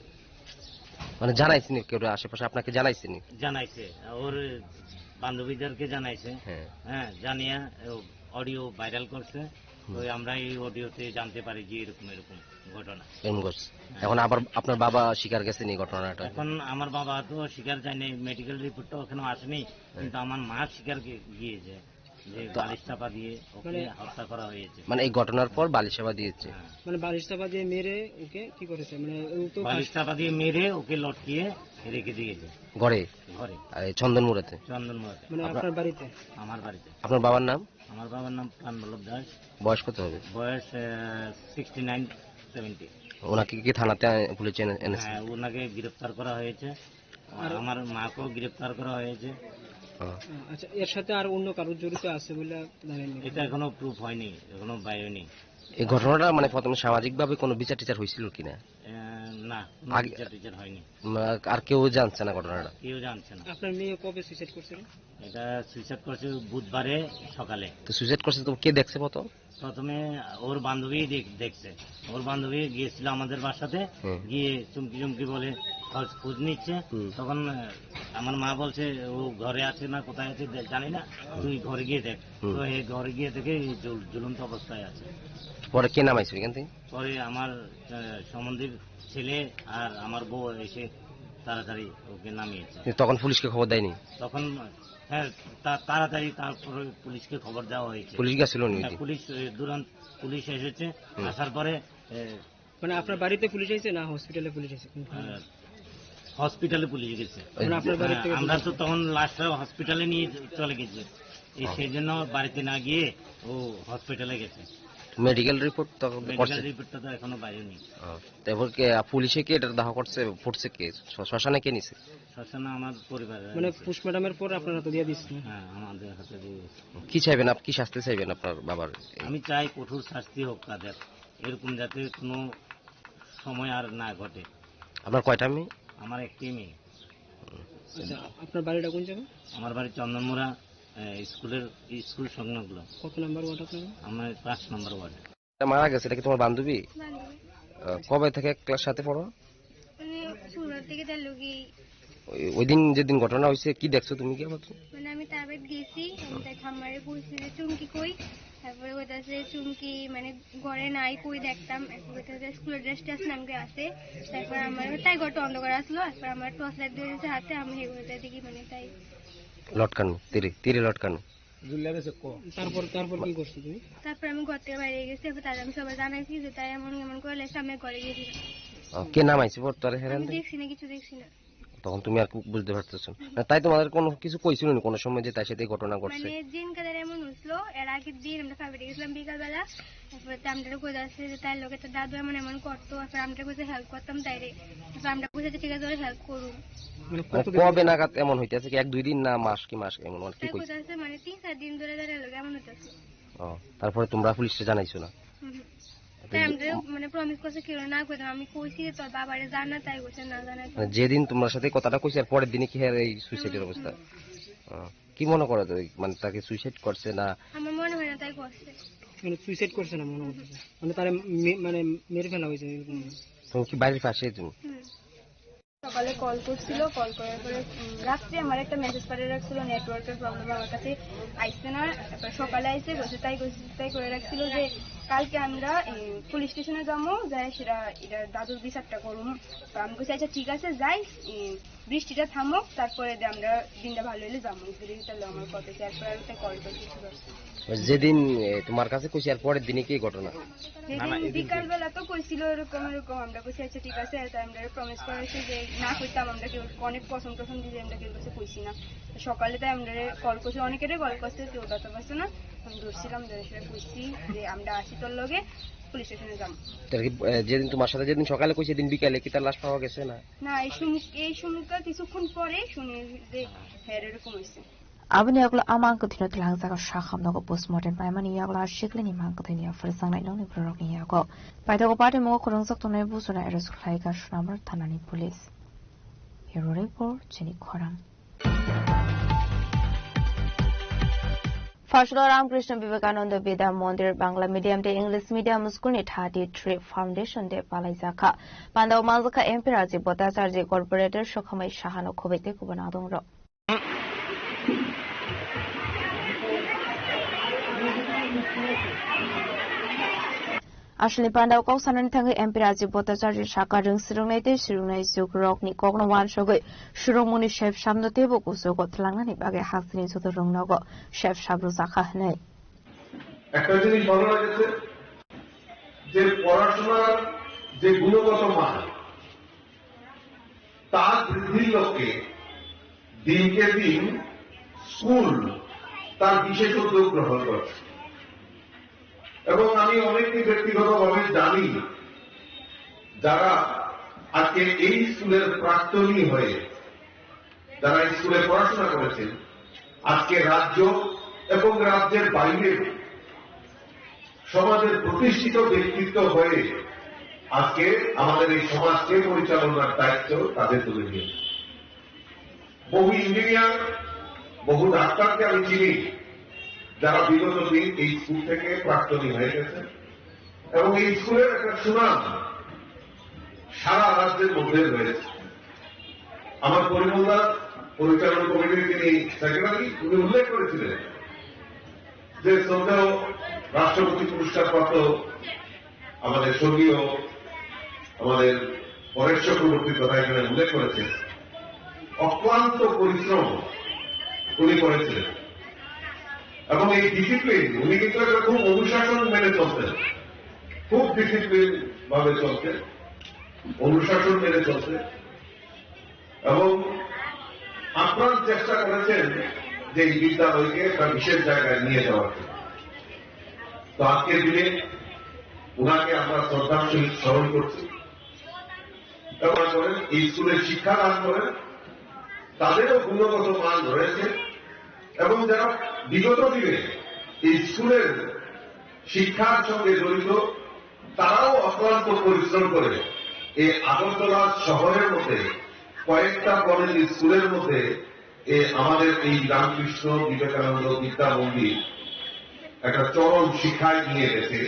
মানে জানাইছেনি কেউ আশেপাশে আপনাকে জানাইছেনি? জানাইছে, ওর বান্ধবীদেরকে জানাইছে। হ্যাঁ। হ্যাঁ, জানিয়ে ও অডিও ভাইরাল করছে। হুম। তো আমরা এই অডিওতে জানতে পারি যে এরকম এরকম ঘটনা। এরকম ঘটছে। হ্যাঁ। এখন আবার আপনার বাবা স্বীকার গেছেন এই ঘটনাটা? এখন আমার বাবা তো স্বীকার যায়নি, মেডিকেল রিপোর্টটা ওখানে আসেনি, হ্যাঁ। কিন্তু আমার মা স্বীকার গি-, গিয়েছে যে তো বালিশ চাপা দিয়ে ওকে মানে হত্যা করা হয়েছে। মানে এই ঘটনার পর বালিশ চাপা দিয়েছে? হ্যাঁ। মানে বালিশ চাপা দিয়ে মেরে ওকে কি করেছে? মানে ও তো বালিশ ফাঁস- চাপা দিয়ে মেরে ওকে লটকিয়ে রেখে দিয়েছে। ঘরে? ঘরে। এই চন্দনমুড়াতে? চন্দনমুড়াতে। মানে আপনার- আপনার বাড়িতে? আমার বাড়িতে। আপনার বাবার নাম? আমার বাবার নাম প্রাণবল্লভ দাস। বয়স কত হবে? বয়স, আহ, সিক্সটি নাইন, সেভেন্টি। ওনাকে কি থানাতে আ-, পুলিশে এনে-, এনেছে? হ্যাঁ, ওনাকে গ্রেপ্তার করা হয়েছে। আর আমার মাকেও গ্রেপ্তার করা হয়েছে। ও। আচ্ছা, এর সাথে আর অন্য কারো জড়িত আছে বলে জানেন নাকি? এটা এখনো প্রুফ হয়নি, এখনো বার হয়নি। এই ঘটনাটা মানে প্রথমে সামাজিকভাবে কোনো বিচার টিচার হয়েছিল কিনা? আহ, না, কোনো আগে বিচার টিচার হয়নি। উম, আর কেউ জানছে না ঘটনাটা? কেউ জানছে না। আপনার মেয়ে কবে সুইসাইড করছিল? এটা সুইসাইড করেছে বুধবারে সকালে। তো সুইসাইড করছে তো কে দেখছে প্রথম? প্রথমে ওর বান্ধবী দেখ-, দেখছে। ওর বান্ধবী গিয়েছিল আমাদের বাসাতে, হুম। গিয়ে চুমকি চুমকি বলে খোঁজ, খোঁজ নিচ্ছে। হুম। তখন, আহ, আমার মা বলছে, "ও ঘরে আছে না কোথায় আছে দে-, জানি না, তুই ঘরে গিয়ে দেখ।" হুম। তো এই ঘরে গিয়ে দেখে এই জুল-, ঝুলন্ত অবস্থায় আছে। পরে কে নামাইছে এখান থেকে? পরে আমার, আহ, সম্বন্ধীর ছেলে আর আমার বউ এসে তাড়াতাড়ি ওকে নামিয়েছে। কিন্তু তখন পুলিশকে খবর দেয়নি? তখন, হ্যাঁ, তা-, তাড়াতাড়ি তারপরে পুলিশকে খবর দেওয়া হয়েছে। পুলিশ গেছিল নি? হ্যাঁ, পুলিশ, এ, দুরান-, পুলিশ এসেছে, হুম। আসার পরে, এ, মানে আপনার বাড়িতে পুলিশ আইছে না হসপিটালে পুলিশ আইছে? কোন আহ, হসপিটালে পুলিশ গেছে। মানে আপনার বাড়ি হ্যাঁ, থেকে আমরা পুলিশ তো তখন লাশটা হসপিটালে নিয়ে চলে গেছি। এই ও। সেই জন্য বাড়িতে না গিয়ে ও হসপিটালে গেছে। মেডিকেল রিপোর্ট তো মেডিকেল করছে? রিপোর্টটা তো এখনো বাইরে নেই। ও, তারপর কি, আ, পুলিশে কি এটা দাহ করছে, পড়ছে কি? শ্ম-, শ্মশানে কে নিছে? শ্মশানে আমার পরিবারের মানে আছে। পোস্টমর্টমের পর আপনারা তো দিয়ে দিচ্ছেন। হ্যাঁ, আমাদের হাতে দিয়ে দিচ্ছে। কি চাইবেন আপ-, কি শাস্তি চাইবেন আপনার বাবার? আমি চাই কঠোর শাস্তি হোক তাদের, এরকম যাতে কোনো সময় আর না ঘটে। আপনার কয়টা মেয়ে? আমার একটি মেয়ে। আচ্ছা, আপনার বাড়িটা কোন জায়গা? আমার বাড়ি চন্দনমুড়া, এ, স্কুলের, স্কুল সংলগ্ন। কত নম্বর ওয়ার্ড আপনার? আমার পাঁচ নম্বর ওয়ার্ড। এটা মারা গেছে, এটা কি তোমার বান্ধবী? বান্ধবী। আহ, কবে থেকে ক্লাস সাথে পড়ো? মানে ষোলো থেকে তার লগে। ওই, ওই দিন যেদিন ঘটনা হয়েছে, কি দেখছো তুমি কি আবার? মানে আমি তার বাড়িত গেছি, আমি তাই ঠাম্মারে বলছি যে, "চুমকি কই?" তারপরে কইতাছে, "চুমকি মানে ঘরে নাই, কই দেখতাম?" এখন কইতাছে, "স্কুলের ড্রেস ট্রেস নামকে আছে।" তারপর আমার তাই ঘরটা অন্ধকার আসলো, তারপর আমার টর্চ লাইট দিয়ে দিয়েছে হাতে, আমি হেগুলো দেখি মানে তাই। লটকানো, তীরে, তীরে লটকানো। ঝুলিয়ে রয়েছে কো। তারপর, তারপর কি করছো তুমি? তারপর আমি ঘর থেকে বাইরে গেছি, তারপর তাদের আমি সবাই জানাইছি যে তাই এমন এমন করে লেসে আমি ঘরে গিয়ে দিলাম। ও, কে নাম আইছে পর তোর আমি হেরান দে? দেখছি না, কিছু দেখছি না। তখন তুমি আর কি বুঝতে পারতেছো না। তাই তোমাদের কোনো কিছু কইছিল না কোনো সময় যে তার সাথে এই ঘটনা ঘটছে? মানে দিনকালের এমন হইছিল, এর আগের দিন আমরা প্রাইভেটে গেছিলাম বিকালবেলা, তারপরে তো আমরা কই যাচ্ছে যে তার লগে তার দাদু এমন এমন করতো, তারপর আমরা কইছে হেল্প করতাম তাইরে, তারপর আমরা কইছে যে ঠিক আছে, হেল্প করুন। মানে মানে কতদিন? কবে নাগাদ এমন হইতেছে কি, এক দুই দিন না মাস কি মাস এমন, মানে কি তাই কইছে? কইছে মানে তিন চার দিন ধরে তার লগে এমন হইতেছে। ও, তারপরে তোমরা পুলিশে জানাইছো না? হুম। তাই আমরা মানে প্রমিস করছে কেউ না কইতাম, আমি কইছি যে তোর বাবারে জানা, তাই কইছে না জানাই। মানে যেদিন তোমার সাথে কথাটা কইছে, আর পরের দিনে কি হয় এই সুইসাইডের অবস্থা? হুম। ও, কি মনে করো তো, মানে তাকে সুইসাইড করছে না? আমার মনে হয় না তাই করছে। মানে সুইসাইড করছে না মনে হচ্ছে। মানে তারা মে-, মানে মেরে ফেলা হয়েছে এরকম। তুমি কি বাড়ির পাশে তুমি? হুম। সকালে কল করছিল, কল করার পরে, উম, রাত্রে আমার একটা মেসেজ পাঠিয়ে রাখছিল, নেটওয়ার্কের প্রবলেম আমার কাছে আইসছে না। তারপর সকালে আইসে, বলছে তাই, বলছে তাই করে রাখছিল যে কালকে আমরা, এ, পুলিশ স্টেশনে যাবো, যাই সেটা, এটা দাদুর বিচারটা করুম। তো আমি বলছি, "আচ্ছা, ঠিক আছে, যাই, এ, বৃষ্টিটা থামুক, তারপরে দে আমরা দিনটা ভালো হইলে যাবো।" এই তাহলে আমার কথা, তারপরে আমি তাই কল করছি। যেদিন, এ, তোমার কাছে কইছি, আর পরের দিনে কি ঘটনা? না, না, সেদিন এদিন কি? বিকালবেলা তো কইছিল এরকম এরকম, আমরা কইছি, "আচ্ছা, ঠিক আছে।" তাই আমরা প্রমিস করেছি যে না কইতাম, আমরা কেউ অনেক কসম টসম দিয়ে আমরা কেউ কাছে কইছি না। তো সকালে তাই আমরা কল করছি, অনেকেরই কল করছে, কেউ ধরতে পারছে না। আমি ধরছিলাম, ধরে সেটা কইছি যে, "আমরা আছি তোর লগে, পুলিশ স্টেশনে যাবো।" তার কি, এ, যেদিন তোমার সাথে যেদিন সকালে কইছে, সেদিন বিকালে কি তার লাশ পাওয়া গেছে না? না, এই সমুক-, এই সমুখা কিছুক্ষণ পরে শুনি যে হ্যাঁ, এরকম হয়েছে। Aboni yagulo a mangkwthwino twlangjak o sakhamnogo postmortem paimani yagulo a sikli ni mangkwthwini yapharwi chwngnai nokni bororokni yago. Paithago patimungo kwrwngjak tongnai buchona arrest khlaikha Sunamar thanani police. Bureau report, chini khorang. Phasolo Ramkrishna Vivekananda Vidya Mandir Bangla Medium tei English Medium School ni thirty three Foundation Day palaijakha. Pandao manjakha M P Rajiv Bhattacharya, Corporator Sokhamai Sahano Khobei tei kubun adongrok. Aswlni pandao kok sanani thangwi M P Rajiv Bhattacharya sakha rwng swrwngnai tei swrwngnai jugrokni kokno uansugwi swrwngmungni sep samno teibo kuchugo twlangnani bagwi hakchini joto rwngnogo sep sap rwjakha hwnwi. একটা জিনিস ভালো লেগেছে যে পড়াশোনার যে গুণগত মান, তার বৃদ্ধির লক্ষ্যে দিনকে দিন স্কুল তার বিশেষ উদ্যোগ গ্রহণ করছে। এবং আমি অনেককে ব্যক্তিগতভাবে জানি, যারা আজকে এই স্কুলের প্রাক্তনী হয়ে, যারা এই স্কুলে পড়াশোনা করেছেন, আজকে রাজ্য এবং রাজ্যের বাইরে সমাজের প্রতিষ্ঠিত ব্যক্তিত্ব হয়ে আজকে আমাদের এই সমাজকে পরিচালনার দায়িত্ব তাদের তুলে দিয়েছে। বহু ইঞ্জিনিয়ার, বহু ডাক্তারকে আমি চিনি, যারা বিগত দিন এই স্কুল থেকে প্রাক্তনী হয়ে গেছেন এবং এই স্কুলের একটা সুনাম সারা রাজ্যের মধ্যে রয়েছে। আমার পরিমলদা, পরিচালন কমিটির যিনি সেক্রেটারি, উনি উল্লেখ করেছিলেন যে শ্রদ্ধেয় রাষ্ট্রপতি পুরস্কারপ্রাপ্ত আমাদের স্বর্গীয়, আমাদের পরেশ চক্রবর্তীর কথা এখানে উল্লেখ করেছে। অক্লান্ত পরিশ্রম উনি করেছিলেন এবং এই ডিসিপ্লিন, উনি কিন্তু একটা খুব অনুশাসন মেনে চলতেন, খুব ডিসিপ্লিন ভাবে চলতেন, অনুশাসন মেনে চলতেন। এবং আপ্রাণ চেষ্টা করেছেন যে এই বিদ্যালয়কে একটা বিশেষ জায়গায় নিয়ে যাওয়ার জন্য। তো আজকের দিনে ওনাকে আমরা শ্রদ্ধার সহিত স্মরণ করছি। তারা করেন, এই স্কুলের শিক্ষাদান করেন, তাদেরও গুণগত মান রয়েছে এবং যারা বিগত দিনে এই স্কুলের শিক্ষার সঙ্গে জড়িত, তারাও অক্লান্ত পরিশ্রম করে এই আগরতলা শহরের মধ্যে কয়েকটা কলেজ স্কুলের মধ্যে এ আমাদের এই রামকৃষ্ণ বিবেকানন্দ বিদ্যা মন্দির একটা চরম শিক্ষায় নিয়ে গেছে।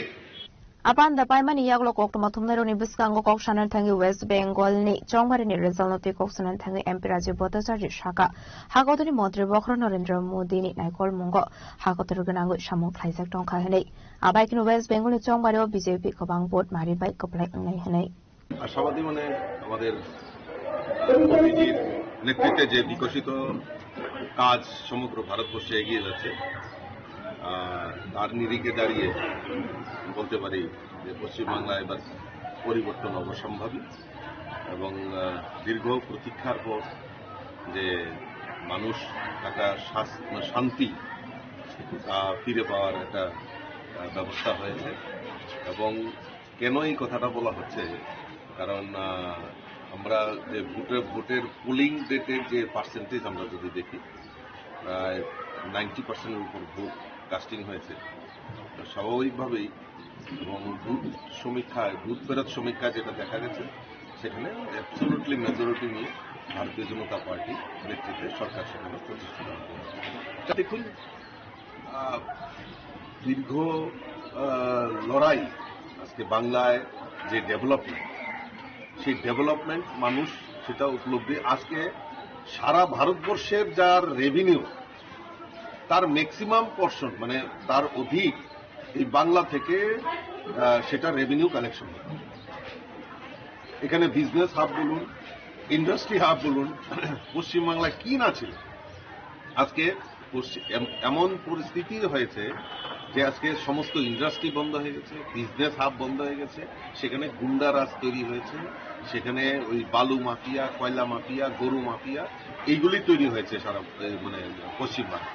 Apan da paimani yagulo koktwma thumnairokni bwskango kok sanani thangwi West Bengal ni Chongbarini resultno twi kok sanani thangwi M P Rajiv Bhattacharya saka, hakotorni montri bokhorok Narendra Modi ni naikolmungo hakotor gwnangwi samung khlaijak tongkha hwnwi. Abai kheno West Bengal ni Chongbario B J P kwbang vote mari bai kwplai wngnai hwnwi. আশাবাদী মানে আমাদের মোদীজির নেতৃত্বে যে বিকশিত কাজ সমগ্র ভারতবর্ষে এগিয়ে যাচ্ছে, আহ, তার নিরিখে দাঁড়িয়ে বলতে পারি যে পশ্চিমবাংলা এবার পরিবর্তন অবশ্যম্ভাবী এবং, আহ, দীর্ঘ প্রতীক্ষার পর যে মানুষ একটা শাস-, শান্তি, তা ফিরে পাওয়ার একটা, আহ, ব্যবস্থা হয়েছে এবং কেন এই কথাটা বলা হচ্ছে? কারণ, আহ, আমরা যে ভোটে-, ভোটের পোলিং ডেটের যে পার্সেন্টেজ আমরা যদি দেখি, প্রায় নাইনটি পার্সেন্টের উপর ভোট কাস্টিং হয়েছে। তো স্বাভাবিকভাবেই এবং বুথ সমীক্ষায়, বুথ ফেরত সমীক্ষায় যেটা দেখা গেছে, সেখানে অ্যাবসলিউটলি মেজরিটি নিয়ে ভারতীয় জনতা পার্টি নেতৃত্বে সরকার সেখানে প্রতিষ্ঠিত হবে। তা দেখুন, আহ, দীর্ঘ, আহ, লড়াই, আজকে বাংলায় যে ডেভেলপমেন্ট, সেই ডেভেলপমেন্ট মানুষ সেটা উপলব্ধি। আজকে সারা ভারতবর্ষের যার রেভিনিউ, তার ম্যাক্সিমাম পোর্শন, মানে তার অধিক এই বাংলা থেকে, আহ, সেটা রেভিনিউ কালেকশন হয়। এখানে বিজনেস হাব বলুন, ইন্ডাস্ট্রি হাব বলুন, পশ্চিমবাংলায় কি না ছিল, আজকে পশ্চিম-, এম-, এমন পরিস্থিতি হয়েছে যে আজকে সমস্ত ইন্ডাস্ট্রি বন্ধ হয়ে গেছে, বিজনেস হাব বন্ধ হয়ে গেছে, সেখানে গুন্ডা রাজ তৈরি হয়েছে, সেখানে ওই বালু মাফিয়া, কয়লা মাফিয়া, গরু মাফিয়া, এইগুলি তৈরি হয়েছে সারা, এ, মানে পশ্চিমবাংলা।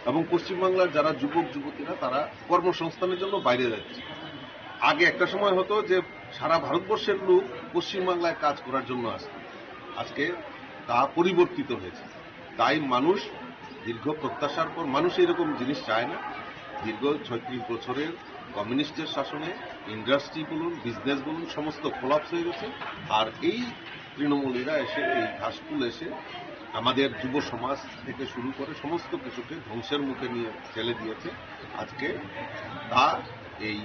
এবং পশ্চিমবাংলার যারা যুবক যুবতীরা, তারা কর্মসংস্থানের জন্য বাইরে যাচ্ছে। আগে একটা সময় হতো যে সারা ভারতবর্ষের লোক পশ্চিমবাংলায় কাজ করার জন্য আসতো, আজকে তা পরিবর্তিত হয়েছে। তাই মানুষ দীর্ঘ প্রত্যাশার পর, মানুষ এরকম জিনিস চায় না। দীর্ঘ ছয়ত্রিশ বছরের কমিউনিস্টের শাসনে ইন্ডাস্ট্রি বলুন, বিজনেস বলুন, সমস্ত কোলাপস হয়ে গেছে। আর এই তৃণমূলীরা এসে, এই ঘাসফুল এসে আমাদের যুব সমাজ থেকে শুরু করে সমস্ত কিছুকে ধ্বংসের মুখে নিয়ে ঠেলে দিয়েছে। আজকে তা এই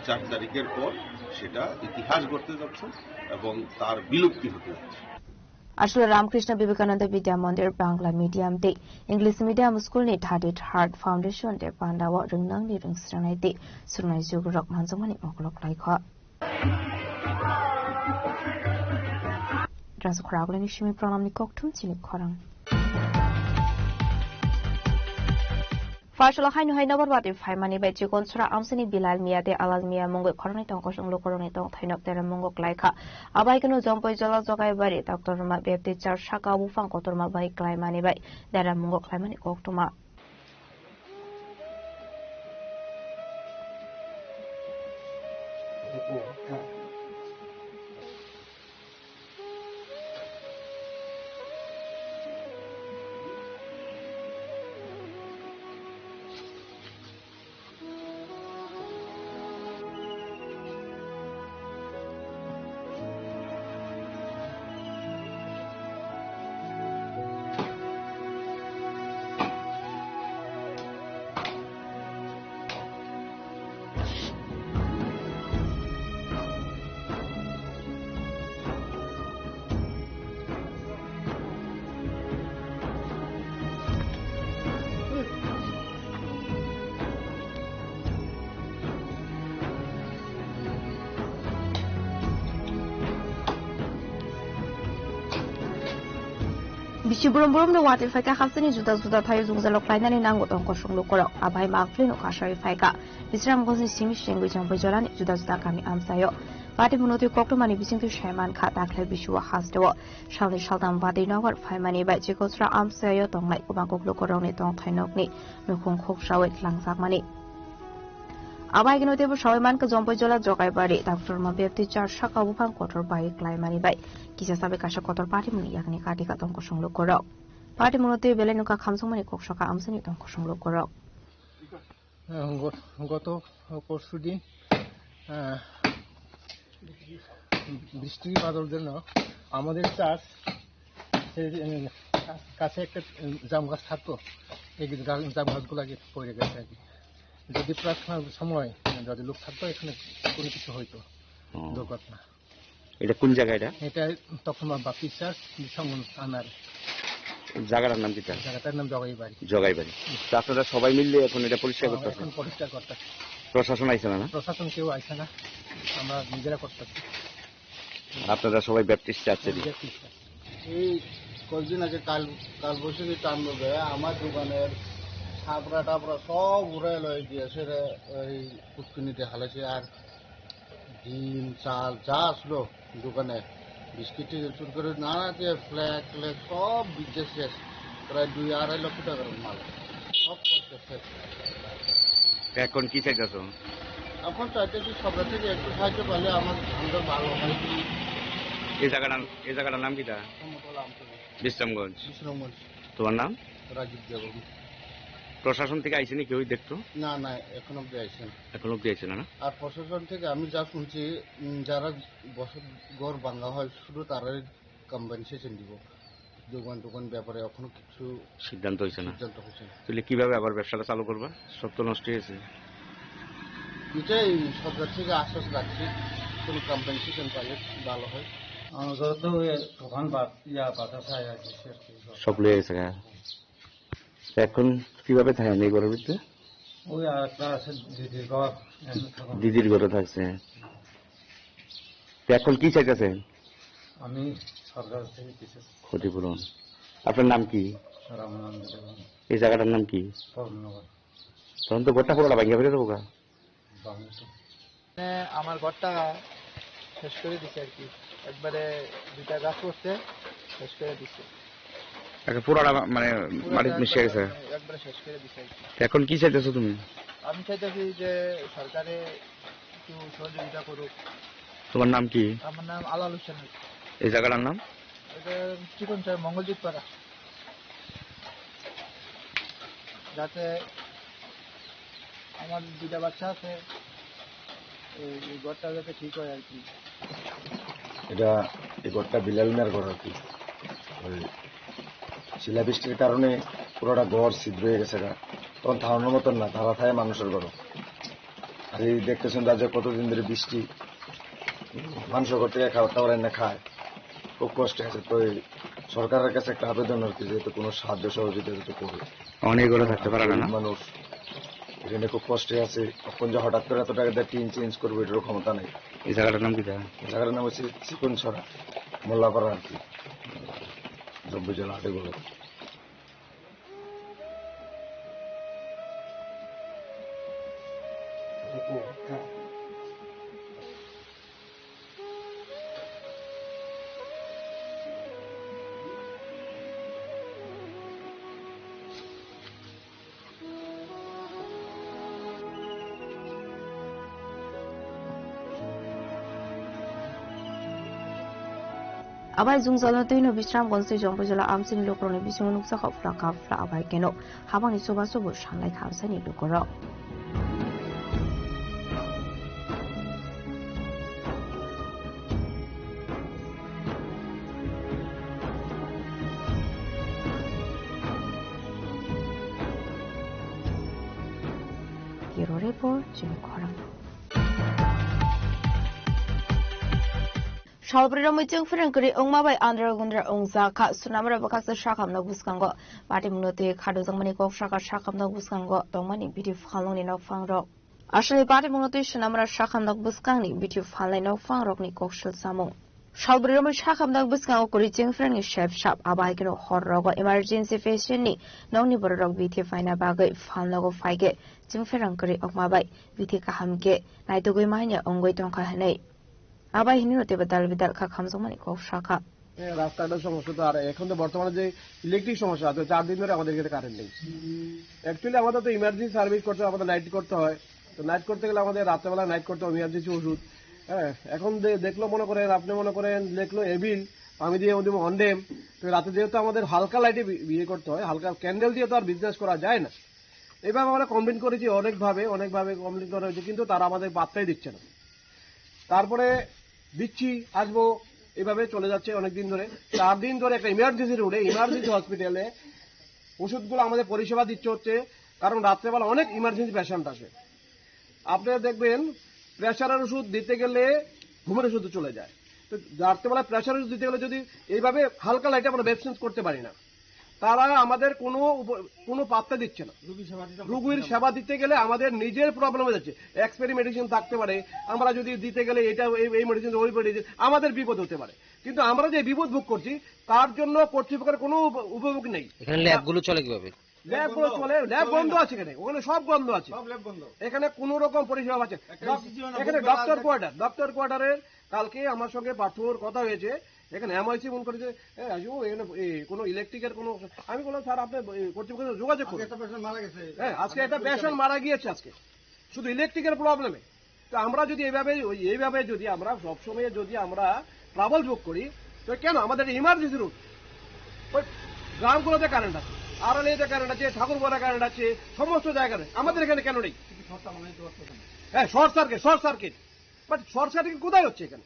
চার তারিখের পর সেটা ইতিহাস গড়তে যাচ্ছে এবং তার বিলুপ্তি হতে যাচ্ছে। Aswk Ramakrishna Vivekananda Vidya Mandir Bangla Medium tei English Medium School ni Thirty Heart Foundation de pandao rwngnangni rwngsrangnai tei swrwngnaijwk rok manjakmani mokol khlaikha. Rajkhorok Aglini simi pranamni kokthum chini khorang. Phaisalo haino hai nokbar watwi phaimani bai chikon sura amsini Bilal Mia tei Alal Mia mungwi khoroknwi tongkosong lukurokni tongthaino teremungo klaikha. Abai kheno Jompoi Jola Jogaibari Doctor Ruma Baptist Church saka buphang kotorma bai klaimani bai teremungo khlaimani koktwma. Bisi burum burum no watwi phaikha, hasteni juda juda thaio jwngjalo khlainani nango tongkosong lukurok. Abai makphlino kasai phaikha. Bisramganj ni simi sengwi Jompoi Jolani juda juda kami amchaio. Party munotwi koktwmani bisingtwi sai mankha, dakhla bisio hasteo salni saltam badwi nokbar phaimani bai Chikosra amchaio tongnai kwbang kok lukurokni tongthai nokni nukhung khuksaui tlangjakmani. Abo haikhe teibo saui mankha Jompoijola Jogaibari, Doctor Ma Baptist Church saka buphang kotor bai klaimani bai kisa sabai kaisa kotor party muni yakni katika tong kosong lukurok. Party munotwi belai nokha khamsokmani kok saka amchaini tong kosong lukurok. আহ, গত, গত পরশু দিন, আহ, বৃষ্টিপাতর জন্য আমাদের চাষ, সেই, উম, কাছে একটা, উম, জাম গাছ থাকতো, এই গা-, জাম গাছগুলো আগে পড়ে গেছে আর কি। যদি প্রার্থনার সময় যদি লোক থাকতো, এখানে কোনো কিছু হইতো, হুম। দুর্ঘটনা। এটা কোন জায়গা এটা? এটা তখন বাপ্তিস্তা বিশ্বমন থানার। জায়গাটার নাম কিতা? জায়গাটার নাম জগাইবাড়ি। জগাইবাড়ি। তো আপনারা সবাই মিললে এখন এটা পরিষ্কার হ্যাঁ, করতেছেন? এখন পরিষ্কার করতেছে। প্রশাসন আইছে না, না? প্রশাসন কেউ আইছে না, আমরা নিজেরা করতেছি। আর আপনারা সবাই ব্যাপটিস্ট চার্চেরই? Baptist church. এই কয়েকদিন আগে কাল, কাল বৈশাখী তাণ্ডবে আমার দোকানের ছাপরা টাপরা সব উড়াই লয়ে গিয়েছে রে, ওই পুষ্কুনিতে হালাইছে। আর ডিম, চাল যা আসলো দোকানে, বিস্কিট টিস্কিট চুর করে নানা দিয়ে ফ্ল্যাগ ট্ল্যাগ সব বিদ্যা শেষ। প্রায় দুই আড়াই লক্ষ টাকার মাল, সব খরচা শেষ। এখন কি চাইতেছো? এখন চাইতেছি সরকার থেকে একটু সাহায্য পালে আমার, আমরা ভালো হয়। এই জায়গাটার, এই জায়গাটার নাম কিতা? সমতল আমতলী। বিশ্রামগঞ্জ। বিশ্রামগঞ্জ। তোমার নাম? রাজীব দেববর্মা। প্রশাসন থেকে আইছে নি কেউ দেখতো? না, না, এখন অব্দি আইছে না। এখন অব্দি আইছে না, না? আর প্রশাসন থেকে আমি যা শুনছি, উম, যারা বসত ঘর ভাঙা হয়, শুধু তারাই কম্পেনসেশন দিব। দোকান টোকান ব্যাপারে এখনো কিছু সিদ্ধান্ত হইছে না। সিদ্ধান্ত হইছে না। তাহলে কিভাবে আবার ব্যবসাটা চালু করবা? সব তো নষ্ট হয়েছে। এটাই সরকার থেকে আশ্বাস রাখছি, কোনো কম্পেনসেশন পাইলে ভালো হয়। আমার ঘরে তো ওই তুফান বাত-, ইয়া, বাতাস আয় আর কি, সে আর কি। সব লয়ে গেছে গা। তো এখন কিভাবে থাকেন এই ঘরের ভিতরে? ওই আর একটা আছে দিদির ঘর, এখানে থাকুন। দিদির ঘরে থাকছে। তো এখন কি চাইতেছেন? আমি সরকার থেকে কিছু ক্ষতিপূরণ। আপনার নাম কি? রামানন্দ দেবন। এই জায়গাটার নাম কি? পদ্মনগর। তখন তো গোটা পুরোটা ভাঙ্গা ফেলে দেবো গা। বাংলাদেশ। মানে আমার ঘরটা শেষ করে দিছে আর কি, একবারে দুইটা গাছ পড়ছে, শেষ করে দিছে। আচ্ছা, পুরাটা মা-, মানে পুরো মাটিত মিশে গেছে। একবারে শেষ করে দিছে আর কি। এখন কি চাইতেছো তুমি? আমি চাইতেছি যে সরকারে একটু সহযোগিতা করুক। তোমার নাম কি? আমার নাম আলাল হোসেন। এই জায়গাটার নাম? এটা চিকন স্যার মঙ্গলজিৎ পাড়া। যাতে আমার দুইটা বাচ্চা আছে, এই, এই ঘরটা যাতে ঠিক হয় আর কি। এটা, এই ঘরটা বিলাল মিয়ার ঘর আর কি। ওই শিলাবৃষ্টির কারণে পুরোটা ঘর ছিদ্র হয়ে গেছে গা। তখন থামানোর মতন না, তারা থাকে মানুষের ঘর। আর এই দেখতেছেন রাজ্যে কতদিন ধরে বৃষ্টি, মানুষের ঘর থেকে খাবার টাবার এনে খায়, খুব কষ্টে আছে। তো এই সরকারের কাছে একটা আবেদন আর কি, যেহেতু কোনো সাহায্য সহযোগিতা যদি করে। অনেক ঘরে থাকতে পারে না, না? গরিব মানুষ এখানে খুব কষ্টে আছে। এখন যে হঠাৎ করে এত টাকা দিয়ে টিন চেঞ্জ করবো, এটারও ক্ষমতা নেই। এই জায়গাটার নাম কি জায়গা? এই জায়গাটার নাম হচ্ছে চিকনছড়া, মোল্লাপাড়া আর কি, জম্বুজলা আটেগুলো। Abai jungjalno twino Bisramganj tei Jompoijola amchini lukurokni bisingo nukjakha phla kap phla abai keno habangni chubachu bo sanlai kha amchaini lukurok. Bureau Report, Chini Khorang. Salbrwi romwi chwng phrwng kwrwi wngma bai andra gundra wngjak kha. Sunamra bwkhaksa sakhamno bwskango patimungno twi khadojakmani kok saka sakhamno bwskango tongmani bidi phalnokni nokphangrok. Aswkni patimungno twi Sunamra sakhamno bwskangni bidi phalnai nokphangrokni kok swlsamung. Salbrwi romwi sakhamno bwskango kwrwi chwng phrwngni sep sap, abo hai kheno hor rogo emergency patient ni nokni bororok bithi phaina bagwi phalnogo phaikhe chwng phrwng kwrwi wngma bai bithi kaham khe naitugwi manya wngwi tongkha hwnwi. Abai hini no teibo dal bidal kha khamjakmani kok sakha. এ, রাস্তাঘাটের সমস্যা তো, আর এখন তো বর্তমানে যে ইলেকট্রিক সমস্যা আছে, চার দিন ধরে আমাদের এখানে কারেন্ট নেই। অ্যাকচুয়ালি আমাদের তো ইমার্জেন্সি সার্ভিস করতে হয়, আমাদের নাইট করতে হয়। তো নাইট করতে গেলে আমাদের রাত্রেবেলা নাইট করতে হবে, ইমার্জেন্সি ওষুধ। হ্যাঁ, এখন দে-, দেখলো মনে করেন, আপনি মনে করেন, দেখলো এবিল, আমি দিয়ে ওদের অনডেম। তো রাতে যেহেতু আমাদের হালকা লাইটে বি-, ইয়ে করতে হয়, হালকা ক্যান্ডেল দিয়ে তো আর বিজনেস করা যায় না। এভাবে আমরা কমপ্লেন করেছি অনেকভাবে, অনেকভাবে কমপ্লেন করা হয়েছে, কিন্তু তারা আমাদের পাত্তাই দিচ্ছে না। তারপরে দিচ্ছি, আসবো, এভাবে চলে যাচ্ছে অনেক দিন ধরে। চার দিন ধরে একটা ইমার্জেন্সি রোডে, ইমার্জেন্সি হসপিটালে ওষুধগুলো আমাদের পরিষেবা দিচ্ছে হচ্ছে, কারণ রাত্রেবেলা অনেক ইমার্জেন্সি পেশেন্ট আসে। আপনারা দেখবেন, প্রেশারের ওষুধ দিতে গেলে ঘুমের ওষুধ চলে যায়। তো রাত্রেবেলা প্রেশার ওষুধ দিতে গেলে যদি এইভাবে হালকা লাইটে আমরা বেড চেঞ্জ করতে পারি না, তারা আমাদের কোনো উপ-, কোনো পাত্তা দিচ্ছে না। রুগীর সেবা দিতে গেলে আমাদের নিজের প্রবলেম হয়ে যাচ্ছে। এক্সপায়ারি মেডিসিন থাকতে পারে, আমরা যদি দিতে গেলে এটা, এই, এই মেডিসিন, ওই মেডিসিন, আমাদের বিপদ হতে পারে। কিন্তু আমরা যে বিপদ ভোগ করছি, তার জন্য কর্তৃপক্ষের কোনো উপ-, উপভোগ নেই। এখানে ল্যাবগুলো চলে কিভাবে? ল্যাব গুলো চলে, ল্যাব বন্ধ আছে এখানে, ওখানে সব বন্ধ আছে। সব ল্যাব বন্ধ। এখানে কোনো রকম পরিষেবা পাচ্ছে না। ডক-, এখানে ডক্টর কোয়ার্টার, ডক্টর কোয়ার্টারের কালকে আমার সঙ্গে পার্থর কথা হয়েছে, এখানে এমআইসি ফোন করেছে, "এ, রাজু, এখানে, এ, কোনো ইলেকট্রিকের কোনো," আমি বললাম, "স্যার, আপনি, এ, কর্তৃপক্ষের সাথে যোগাযোগ করুন।" আজকে একটা পেশেন্ট মারা গেছে। হ্যাঁ, আজকে একটা পেশেন্ট মারা গিয়েছে আজকে, শুধু ইলেকট্রিকের প্রবলেমে। তো আমরা যদি এইভাবে, ওই, এইভাবে যদি আমরা সবসময় যদি আমরা ট্রাবল ভোগ করি, তো কেন আমাদের ইমার্জেন্সি রুট, ওই গ্রামগুলোতে কারেন্ট আছে, আড়ালিতে কারেন্ট আছে, ঠাকুরপাড়া কারেন্ট আছে, সমস্ত জায়গাতে, আমাদের এখানে কেন নেই? হ্যাঁ, short circuit, short circuit, but short circuit কোথায় হচ্ছে এখানে?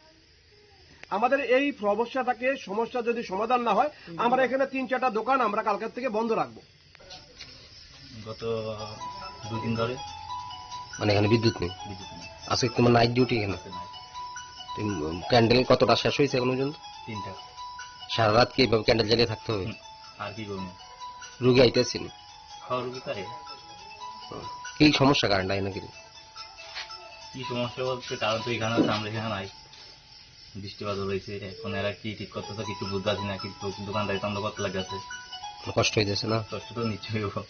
আমাদের এই সমস্যাটাকে, সমস্যা যদি সমাধান না হয়, আমরা এখানে তিন চারটা দোকান আমরা কালকের থেকে বন্ধ রাখবো। গত দুই দিন ধরে মানে এখানে বিদ্যুৎ নেই? বিদ্যুৎ নেই। আজকে তোমার নাইট ডিউটি এখানে? আজকে নাইট। তুমি, উম, ক্যান্ডেল কতটা শেষ হয়েছে এখন পর্যন্ত? তিনটা। সারা রাত কি এইভাবে ক্যান্ডেল জ্বালিয়ে থাকতে হবে? হুম, আর কি করবো? রুগী আইতেছে নি? হ্যাঁ, রুগী তো আহে। হুম। কি সমস্যা কারেন্ট আয় না কি? কি সমস্যা বলতে, কারেন্ট তো এখানে আছে, আমরা এখানে নাই। বৃষ্টি বাদল হয়েছে, এখন এরা কি ঠিক করতেছে কিছু বুঝতে পারছি না, কিন্তু দোকানদারি তো আমরা করতে লাগে আছে। কষ্ট হয়ে যাচ্ছে না? কষ্ট তো নিশ্চয়ই হবো।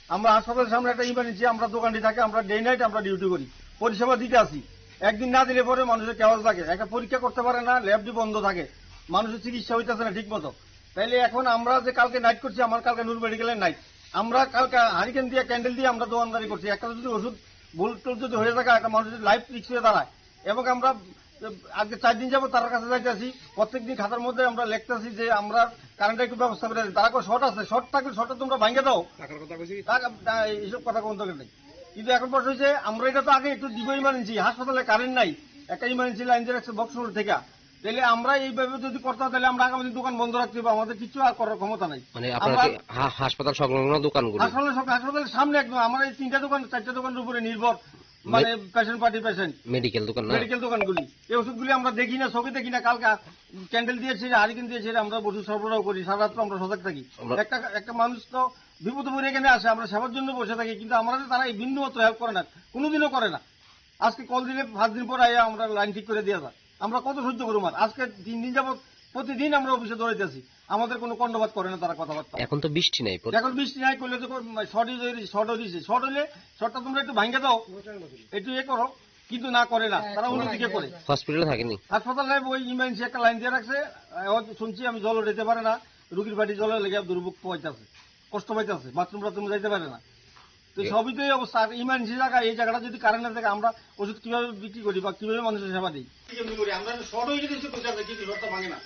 আমরা হাসপাতালের সামনে একটা ইমার্জেন্সি, আমরা দোকানটি থাকে, আমরা ডে নাইট আমরা ডিউটি করি, পরিষেবা দিতে আসি। একদিন না দিলে পরে মানুষের কেওয়াজ লাগে, একটা পরীক্ষা করতে পারে না, ল্যাবটি বন্ধ থাকে, মানুষের চিকিৎসা হইতেছে না ঠিক মতো। তাইলে এখন আমরা যে কালকে নাইট করছি, আমার কালকে নূর মেডিকেলের নাইট, আমরা কালকে হারিকেন দিয়ে, ক্যান্ডেল দিয়ে আমরা দোকানদারি করছি। একটা যদি ওষুধ ভুল টুল যদি হয়ে থাকে, একটা মানুষ যদি লাইফ রিস্ক হয়ে দাঁড়ায়, এবং আমরা আজকে চার দিন যাবত তার কাছে যাইতেছি, প্রত্যেক দিন খাতার মধ্যে আমরা লিখতেছি যে আমরা কারেন্টের একটু ব্যবস্থা করে দিন। তারা কয়, "শর্ট আছে, শর্ট থাকলে শর্টটা তোমরা ভাঙিয়ে দাও।" টাকার কথা কইছি। টাকা, টা-, এইসব কথা কোনো দরকার নেই। কিন্তু এখন প্রশ্ন হচ্ছে, আমরা এটা তো আগে একটু দিব ইমার্জেন্সি, হাসপাতালে কারেন্ট নাই, একটা ইমার্জেন্সি লাইন দিয়ে রাখছে বক্সনগর থেকে। তাহলে আমরা এইভাবে যদি করতে হয়, তাহলে আমরা আগামী দিন দোকান বন্ধ রাখতে হবে, আমাদের কিছু আর করার ক্ষমতা নাই। মানে আপনারা আমরা কি হা-, হাসপাতাল সংলগ্ন দোকানগুলো? হাসপাতাল সব, হাসপাতালের সামনে একদম, আমার এই তিনটা দোকান, চারটা দোকানের উপরে নির্ভর, মানে মে-, পেশেন্ট পার্টি পেশেন্ট। মেডিকেল দোকান না? মেডিকেল দোকানগুলি। এই ওষুধগুলি আমরা দেখি না, চোখে দেখি না। কালকে ক্যান্ডেল দিয়েছে, হারিকেন দিয়েছে, আমরা ওষুধ সরবরাহ করি, সারা রাত্র আমরা সজাগ থাকি। আমরা একটা, একটা মানুষ তো বিপদে পড়ে এখানে আসে, আমরা সেবার জন্য বসে থাকি, কিন্তু আমরা তারা এই বিন্দু মাত্র হেল্প করে না, কোনোদিনও করে না। আজকে কল দিলে পাঁচ দিন পর আইয়া আমরা লাইন ঠিক করে দিয়ে যায়। আমরা কত সহ্য করবো আর? আজকে তিন দিন যাবত প্রতিদিন আমরা অফিসে দৌড়াইতেছি, আমাদের কোনো কর্ণপাত করে না তারা কথাবার্তা। এখন তো বৃষ্টি নাই, প্রতি- এখন বৃষ্টি নাই, করলে তো কর-, শর্টই যদি, শর্ট হয়ে দিছে, শর্ট হলে শর্টটা তোমরা একটু ভাঙ্গে দাও, একটু ইয়ে করো, কিন্তু না করে না, তারা অন্যদিকে করে। হসপিটালে থাকেনি? হাসপাতাল নাই, ওই ইমার্জেন্সি একটা লাইন দিয়ে রাখছে, আহ, হয়তো শুনছি আমি জল উঠাইতে পারে না, রুগীর বাড়ি জলে লেগে দুর্ভোগ পাইতেছে, কষ্ট পাইতেছে, বাথরুম টাথরুম যাইতে পারে না। তো এ- সবই তো এই অবস্থা। আর ইমার্জেন্সি জায়গা, এই জায়গাটা যদি কারেন্ট না থাকে, আমরা ওষুধ কিভাবে বিক্রি করি বা কিভাবে মানুষের সেবা দিই? আমরা শর্ট হয়ে যদি কিছু করতে চাই, কিন্তু শর্টটা ভাঙে না।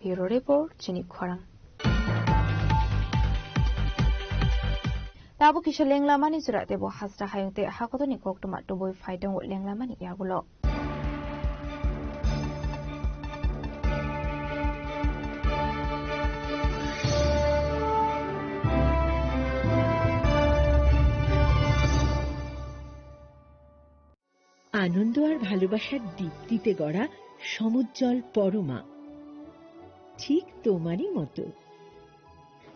Bureau Report, chini khorang. Tabuk kisa lenglamani jora tebo hasta hayung tei hakotorni koktwma tubui phai tongo lenglamani yagulo. আনন্দ আর ভালোবাসার দীপ্তিতে গড়া সমুজ্জ্বল পরমা, ঠিক তোমারই মতো।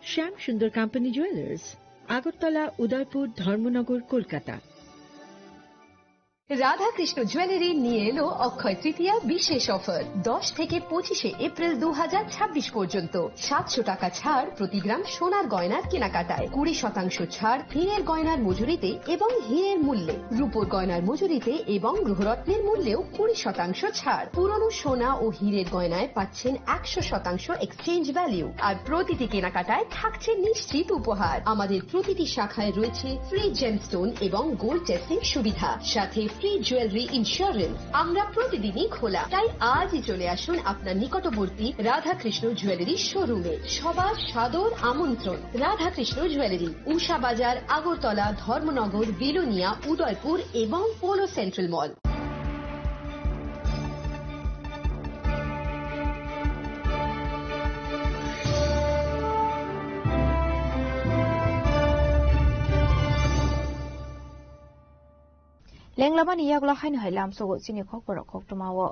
শ্যাম সুন্দর কোম্পানি জুয়েলার্স, আগরতলা, উদয়পুর, ধর্মনগর, কলকাতা। রাধাকৃষ্ণ জুয়েলারি নিয়ে এলো অক্ষয় তৃতীয়া বিশেষ অফার। দশ থেকে পঁচিশে এপ্রিল দু হাজার ছাব্বিশ পর্যন্ত সাতশো টাকা ছাড় প্রতি গ্রাম সোনার গয়নার কেনাকাটায়, কুড়ি শতাংশ ছাড় হীরের গয়নার মজুরিতে এবং হীরের মূল্যে, রূপোর গয়নার মজুরিতে এবং গ্রহরত্নের মূল্যেও কুড়ি শতাংশ ছাড়। পুরনো সোনা ও হীরের গয়নায় পাচ্ছেন একশো শতাংশ এক্সচেঞ্জ ভ্যালু, আর প্রতিটি কেনাকাটায় থাকছে নিশ্চিত উপহার। আমাদের প্রতিটি শাখায় রয়েছে ফ্রি জেমস্টোন এবং গোল্ড টেস্টিং সুবিধা, সাথে ফ্রি জুয়েলারি ইন্স্যুরেন্স। আমরা প্রতিদিনই খোলা, তাই আজই চলে আসুন আপনার নিকটবর্তী রাধাকৃষ্ণ জুয়েলারি শোরুমে। সবার সাদর আমন্ত্রণ। রাধাকৃষ্ণ জুয়েলারি, উষা বাজার, আগরতলা, ধর্মনগর, বিলোনিয়া, উদয়পুর এবং polo central mall. Lenglamani yagulo haino hai lamsogo chini kokborok koktwmao.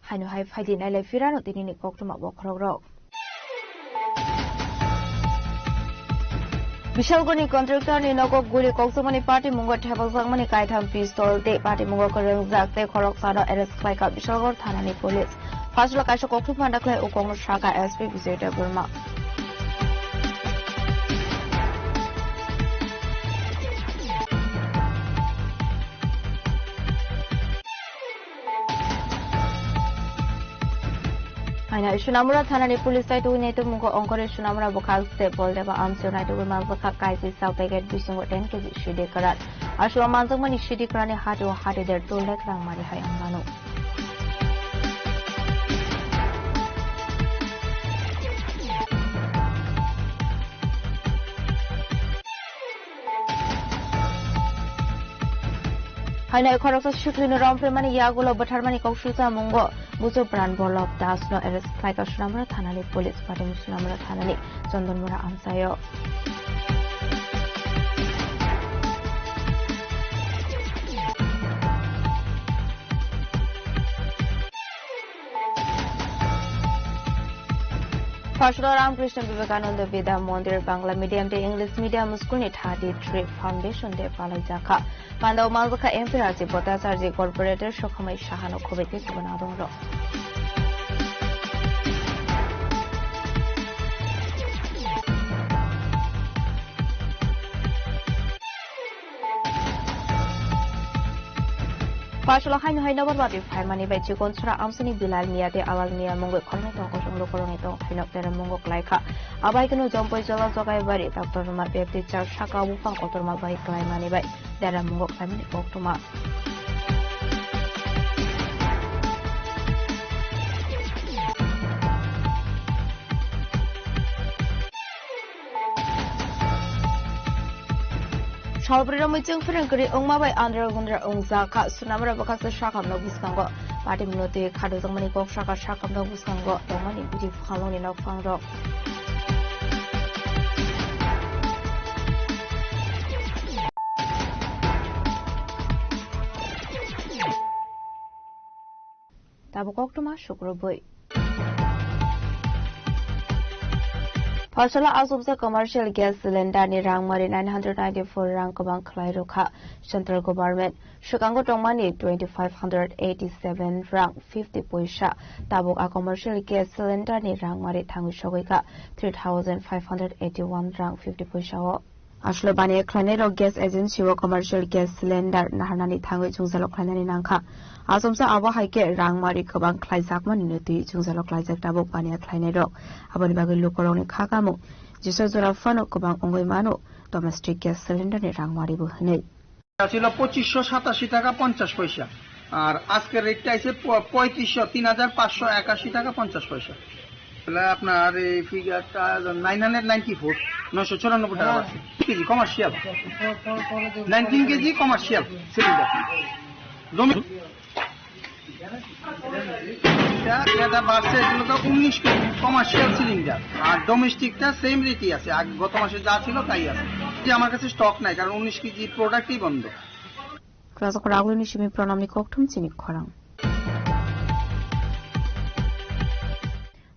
Haino hai phaidi nailai phirano tinini koktwma bokhorokrok. Bishalgarhni contractor ni nogo guli kokjakmani patimungo thepakjakmani kaitham pistol tei patimungo kwrwngjak tei khoroksano arrest khlaikha Bishalgarh thanani police. Phasla kaisa kokthum phanda khlai ukongno sakha S P Bijoy Debbarma. Haino Sonamura thanani police tai tubui naitukmungo ongkhorwi Sonamura bwkhak se Boldeba amchio naitugwi manjakha kaisi chao packet bisingo ten K G sidi kwran. Aswk manjakmani sidi kwranni hati o hati der tul rek rang mari hai wng mano. Haino khoroksa siklino romphrimani yagulo bwtharmani kok sujak mungo bujo Pran Bolop Das no arrest khlaikha Sonamura thanani police, patim Sonamura thanani Chondonmura amchaio. Phasla Ramkrishna Vivekananda Vidya Mandir Bangla Medium tei English Medium School ni thirty three Foundation Day palaijakha. Pandao manjakha M P Rajiv Bhattacharjee, Corporator Sokhamai Sahano khobwi tei chubana adongrok. Phasla haino hai nobar bati phaimani bai chikon sora amsini Bilal Mia tei Alal Mia mungwi khoroknwi tongkosong lukurokni tongthaino tere mungo klaikha. Abai kheno Jompoi Jola Jogaibari, Doctor Ruma Baptist Church saka buphang kotorma bai klaimani bai dera mungo klaimani koktwma. Salbrwi romwi chwng phrwng kwrwi wngma bai andra gundra wngjakha. Sonamura bwkhaksa sakhamno bwskango patimno twi khadojakmani kok saka sakhamno bwskango tongmani bwrwi phaloni nokphangrok. Tabuk koktwma sukrubwi. Phasla achukjak commercial gas cylinder ni rangmari nine hundred ninety-four rang kwbang khlai rwkha central government. Swkango tongmani twenty five hundred eighty seven rang fifty poisa. Tabuk a commercial gas cylinder ni rangmari thangwi sogwi kha three thousand five hundred eighty one rang fifty poisa o. Aswk baniya khlainairok gas agency o commercial gas cylinder naharnani thangwi jwngjalo khlainani nangkha. Achomsa abo hai khe rangmari kwbang khlaijakmani no twi jwngjalo klaijak tabuk baniya khlainairok. Aboni bagwi lukurokni kha kamung jesa jora phano kwbang wngwi mano domestic gas cylinder ni rangmari bo hwnwi. ছিল পঁচিশশো সাতাশি টাকা পঞ্চাশ পয়সা, আর আজকের রেটটা আছে প-, পঁয়ত্রিশশো, তিন হাজার পাঁচশো একাশি টাকা পঞ্চাশ পয়সা। তাহলে আপনার এই ফিগারটা নাইন হান্ড্রেড নাইনটি ফোর, নয়শো চুরানব্বই টাকা আছে। KG commercial, nineteen KG commercial cylinder. জমি এটা, এটা বাড়ছে, এগুলো তো উনিশ কেজি কমার্শিয়াল সিলিন্ডার, আর ডোমেস্টিকটা সেম রেটই আছে, আগ-, গত মাসে যা ছিল তাই আছে। যে আমার কাছে স্টক নাই, কারণ উনিশ কেজি প্রোডাক্টই বন্ধ। Kwrwngsa khorang ni simi pranamni kokthum chini khorang.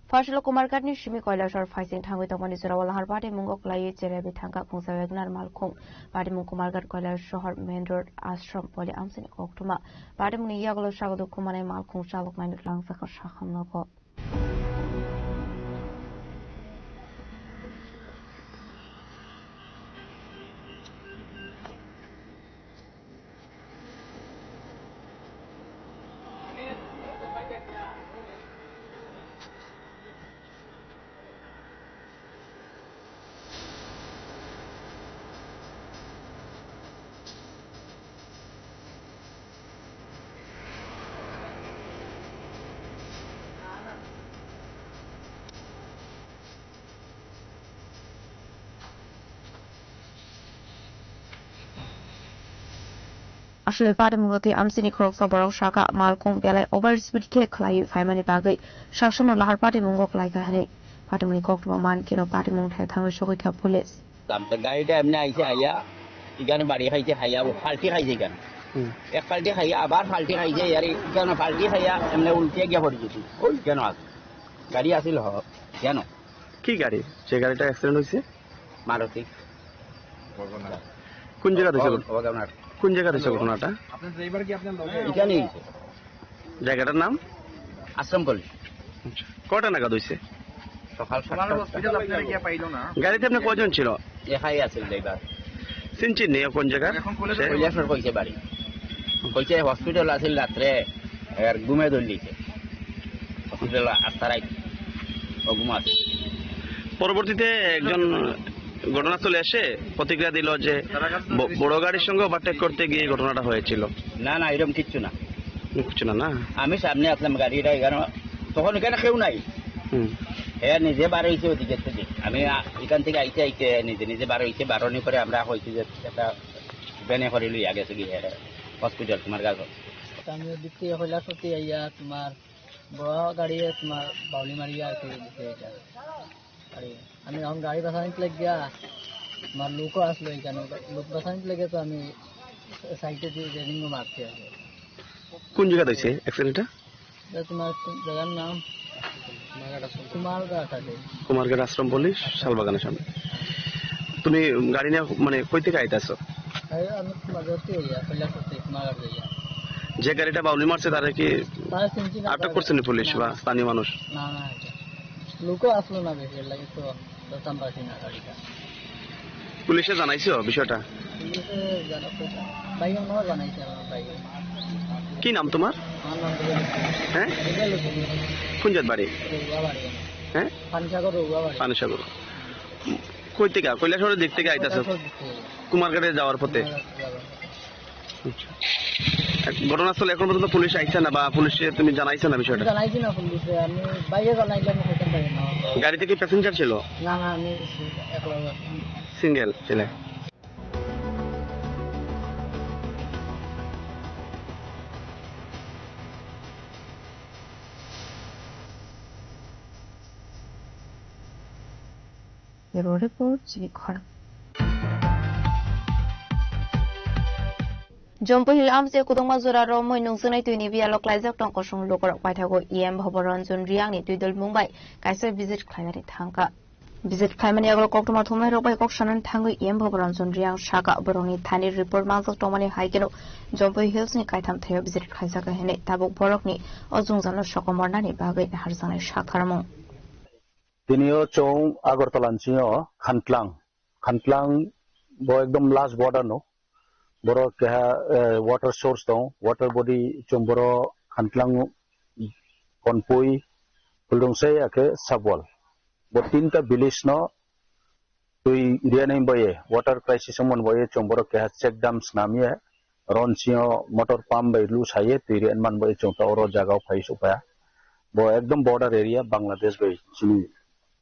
Phasalo Kumarghatni simi Kailasor phaising thangwi tongmani jorao Lahar patimungo kwlaiwi cheraiwi thangkha phungsa Wagner malkhung. Patimung Kumarghat Kailasor Main Road Ashram Poli amchaini koktwma. Patimungni yagulo sagado khumanai malkhung chaloknaino langjakha sakham nogo. Aswk patimungo tei amchaini khoroksa borok sakha malkhung belai over speed khe khlaiwi phaimani bagwi saksano Lahar patimungo kwlaikha hwnwi patimungni koktwma mankhe no patimung thai thangwi sogwikha police. Lamta gari ta emni aise haiya, ikan bari khaise haiya, o palti khaise ikan. Hmm. Ek palti khaiya, abar palti khaise, yar ikan palti khaiya, emni ulti gaya pori jetu. Oi, keno as-, gari asil ho, keno? কি গাড়ি? যে গাড়িটা অ্যাক্সিডেন্ট হয়েছে? Maruti. কোন জায়গাতে হয়েছে? Wa-, Wagoner. কোন জায়গাতে হয়েছে ঘটনাটা? আপনার ড্রাইভার কি আপনার লগে? এখানেই হয়েছে। জায়গাটার নাম? আশ্রমপল্লী। আচ্ছা। কটা নাগাদ হয়েছে? সকাল সাতটা। হসপিটাল আপনারা গিয়া পাইলো না? গাড়িতে আপনি কয়জন ছিল? একাই আছিল ড্রাইভার। চিনছেন নি কোন জায়গার? এখন কলেজে সে কৈলাসর কইছে বাড়ি। কইছে হসপিটাল আছিল রাত্রে, আর ঘুমে ধরলিছে। হসপিটাল আস্তা রাইত ও ঘুমাস। পরবর্তীতে একজন ঘটনাস্থলে এসে প্রতিক্রিয়া দিল যে ব-, বড় গাড়ির সঙ্গে ওভারটেক করতে গিয়ে এই ঘটনাটা হয়েছিল। না, না, এরকম কিচ্ছু না। কিছু না, না? আমি সামনে আসলাম, গাড়িটা এখানে, তখন এখানে কেউ নাই। হুম। হ্যাঁ, নিজে বার হইছে ওদিকে থেকে। আমি আ-, এখান থেকে আইতে আইতে নিজে নিজে বার হইছে, বার হওয়ার পরে আমরা হইছে যে একটা ভ্যানে করে লইয়া গেছে গিয়ে হসপিটাল, তোমার কাছে। আমি ওদিক থেকে হইলা সত্যি আইয়া তোমার বড় গাড়ি তোমার বাউলি মারিয়া আর কি দিছে এটা। আরে, আমি এখন গাড়ি বাসানিত লাগিয়া, আমার লোকও আসলো এখানে, লোক বাসানিত লাগিয়া তো আমি সাইডে দিয়ে রেলিংও মারতে আসি। কোন জায়গাতে হয়েছে অ্যাক্সিডেন্টটা? এটা তোমার কোন জায়গার নাম? কুমারঘাট আছে। কুমারঘাট আশ্রম পল্লী, শালবাগানের সামনে। তুমি গাড়ি নিয়ে মানে কই থেকে আইতাছো? এই আমি তোমার যাচ্ছি, ইয়া, কৈলাসহর থেকে কুমারঘাট যাইয়া। যে গাড়িটা বাউলি মারছে, তারা কি তারা চিনছি না, আটক তারা করছেন পুলিশ না। বা স্থানীয় মানুষ? না, না, এটা লোকও আসলো না বেশি, এর লাগে তো ধরতাম পারছি না গাড়িটা। পুলিশে জানাইছো বিষয়টা? পুলিশে জানা-, ভাইয়ে মনে হয় জানাইছে আমার ভাইয়ে। কি নাম তোমার? আমার নাম রুবেল হোসেন। হ্যাঁ? রুবেল হোসেন। কোন জাত বাড়ি? রৌয়া বাড়ি। হ্যাঁ? পানিসাগর রৌয়া বাড়ি। পানিসাগর। কই থেকে? কৈলাসহরের দিক থেকে আইতাছো? কৈলাসহর দিক থেকে। কুমারঘাটে যাওয়ার পথে? কুমারঘাট যাওয়ার পথে। আচ্ছা। এক ঘটনাস্থলে এখন পর্যন্ত পুলিশ আইছে না বা পুলিশে তুমি জানাইছো না বিষয়টা? জানাইছি না পুলিশে, আমি বাইরে জানাইলে আমি হইতাম পারি না। গাড়িতে কি প্যাসেঞ্জার ছিল? না, না, আমি একলা যাচ্ছি। সিঙ্গেল ছিলে? Bureau Report, Chini Khorang. Jompo Hill amchai kwdwngma jora romwi nungchuknai twini biyalo klaijak tong kosong lukurok paithago E M Bhobo Ranjan Riyangni twidulmung bai kaisa visit khlainani thangkha. Visit khlaimani yagulo koktwma thumnairok bai kok sanani thangwi E M Bhobo Ranjan Riyang sakha borokni thani report mangjak tongmani hai kheno Jompo Hills ni kaitham thaio visit khlaijak hinwi tabuk borokni o jwngjal no sokomornani bagwi naharjaknai sakharmung. Tini o chwng Agartala ni simi o Khantlang. Khantlang bo ekdom last border no. Borok keha, eh, water source tong, water body chwng borok Khantlang, Konpui, Phuldungsei akhe Sabwal. Bo tinta village no twi rianai boye, water crisis wngmani boye chwng borok keha check dam swnamya. Ron sio motor pump bai lu saye twi ri man bai chwng ta oro jaga o phai su phaya. Bo ekdom border area Bangladesh bai chini,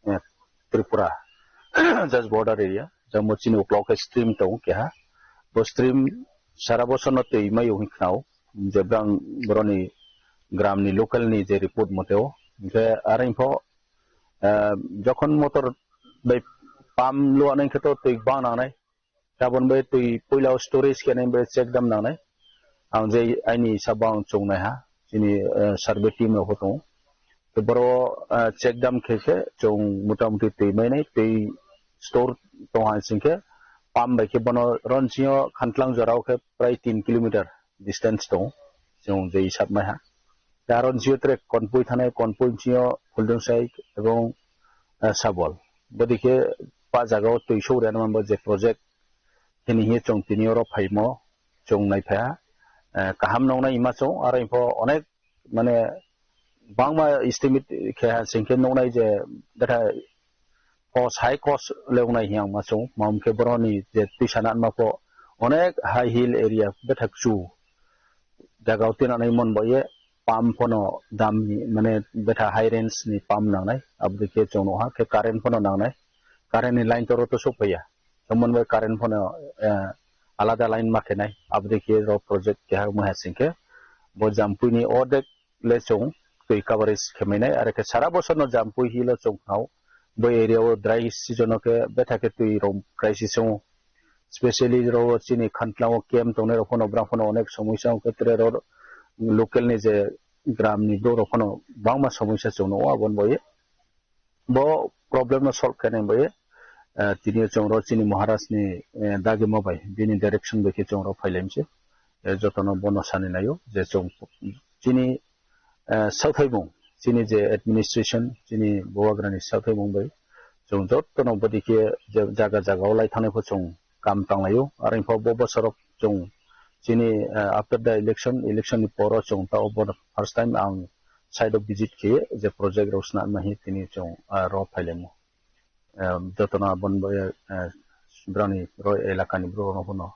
eh, Tripura. Just border area. Jamo chini uklok khe stream tong keha. Bo stream sara bosor no twi mai ung khnao. Je brang boroni gram ni local ni je report mote o. Hingkhe are info, eh, jokhon motor bai pump lu anai khe to twi bang nangnai. Tabon bai twi puila o storage khe nai bai check dam nangnai. Ang je aini hisab bo ang chungnai ha. Chini, eh, survey team rok bo tongo. Tei boro, ah, check dam khe khe chwng motamuti twi mainai, tei store tong hai sing khe pump bai khe bono ronchio khantlang jorao khe prai tin kilometer distance tong, chwng je hisab mai ha. Tei aro jio track Konpui thanai, Konpui jio Phuldungsai ebong, ah, Sabol. Bodi khe pa jagao twi sou rwna manbo je project hini hiye chwng tini oro phaimo chwng nai pha. Eh, kaham nongnai ima chwng aro info onek mane bangma estimate khe ha sing khe nongnai je betha kos hai kos lewnai hiang ma chwng mam khe boroni je twi sana ma pho onek high hill area betha chu jagao tinanai mon bo ye pump phono dam ni mane betha high range ni pump nangnai abdi khe chwng ha khe current phono nangnai current ni line toro to sopaiya. Tomon bai current phono, eh, alada line ma khenai. Abdi khe ro project keha wngma hai sing khe bo Jampui ni ordek le chwng twi coverage khe mainai. Are khe sara bosor no Jampui hill o chwng phano bo area o dry season o khe betha khe twi rom crisis wngo. Specially ro chini khantlang o camp tongnai rok phono bwrang phono onek somosya wngkhe tre ro local ni je gram ni borok rok phono bangma somosya chwng nukgo aboni bai. Bo problem no solve khainai bai, eh, tini chwng ro chini Maharaj ni, eh, dagima bai bini direction bai khe chwng ro phailaimse. Eh, jotono bono sani naio je chwng chini, eh, sauthaimung, chini je administration, chini bubagrani sauthaimung bai chwng jotono bodi khe je jaga jaga o lai thangnai pho chwng kam tanglaio. Aro info bo bosoro chwng chini, eh, after the election, election ni poro chwng ta obo first time ang site of visit khe je project rok sna ma hi tini chwng, eh, ro phailaimo. Em, jotono aboni bai, eh, brani ro elaka ni bro no hono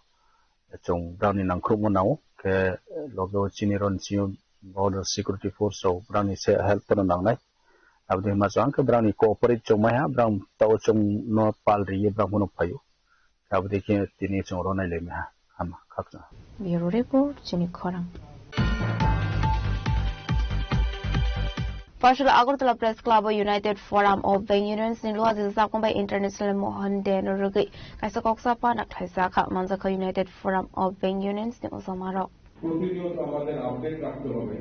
chwng brani nangkhrumo nao khe loge o chini ron chini border security force rok brani se help no nangnai. Aboni ma chwng khe brani cooperate chwng mai ha brang ta o chwng no pal ri ye brang hono phaio. Aboni khe tini chwng ro nai lai mai ha. Hama khakchang. Bureau Report, chini khorang. Parshal Agartala Press Club o United Forum of Bank Unions ni luajak jakmung bai International Mohan Day no rwgwi kaisa koksa pana khlaijak kha, manjakha United Forum of Bank Unions ni ujama rok. প্রতিনিয়ত আমাদের আপডেট রাখতে হবে,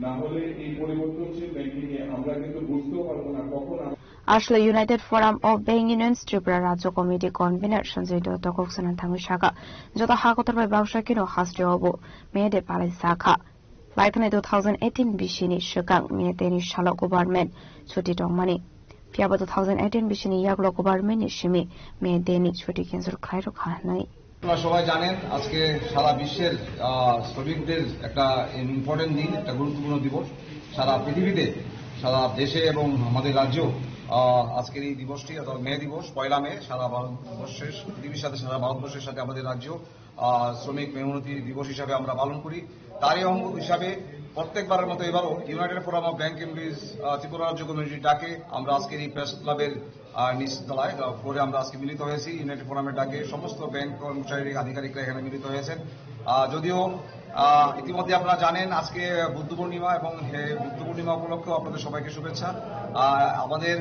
না হলে এই পরিবর্তনশীল ব্যাংকিং এ আমরা কিন্তু বুঝতেও পারবো না কখন আমরা Asle United Forum of Bank Unions Tripura Rajya Committee Convener Sanjay Dutta koksana thangwi saka, joto ha kotor bai baksa kino hasteo bo May Day palai sakha. Laithani two thousand eighteen bisini swkang May Day ni salo government chuti tongmani. Phiyaba two thousand eighteen bisini yaklo government ni simi May Day ni chuti cancel khlai rwkha hwnwi. আপনারা সবাই জানেন, আজকে সারা বিশ্বের, আহ, শ্রমিকদের একটা ইম্পর্টেন্ট দিন, একটা গুরুত্বপূর্ণ দিবস। সারা পৃথিবীতে, সারা দেশে এবং আমাদের রাজ্যেও, আহ, আজকের এই দিবসটি, অর্থাৎ মে দিবস, পয়লা মে, সারা ভারতবর্ষের, পৃথিবীর সাথে, সারা ভারতবর্ষের সাথে আমাদের রাজ্য, আহ, শ্রমিক মেহনতি দিবস হিসাবে আমরা পালন করি। তারই অঙ্গ হিসাবে প্রত্যেকবারের মতো এবারও United Forum of bank employees, আহ, ত্রিপুরা রাজ্য কমিটির ডাকে আমরা আজকের এই প্রেস ক্লাবের আহ, নিচতলায়, আহ, ফ্লোরে আমরা আজকে মিলিত হয়েছি। ইউনাইটেড ফোরামের ডাকে সমস্ত ব্যাংক কর্মচারী, আধিকারিকরা এখানে মিলিত হয়েছেন। আহ, যদিও, আহ, ইতিমধ্যে আপনারা জানেন, আজকে বুদ্ধ পূর্ণিমা এবং, এ, বুদ্ধ পূর্ণিমা উপলক্ষেও আপনাদের সবাইকে শুভেচ্ছা। আহ, আমাদের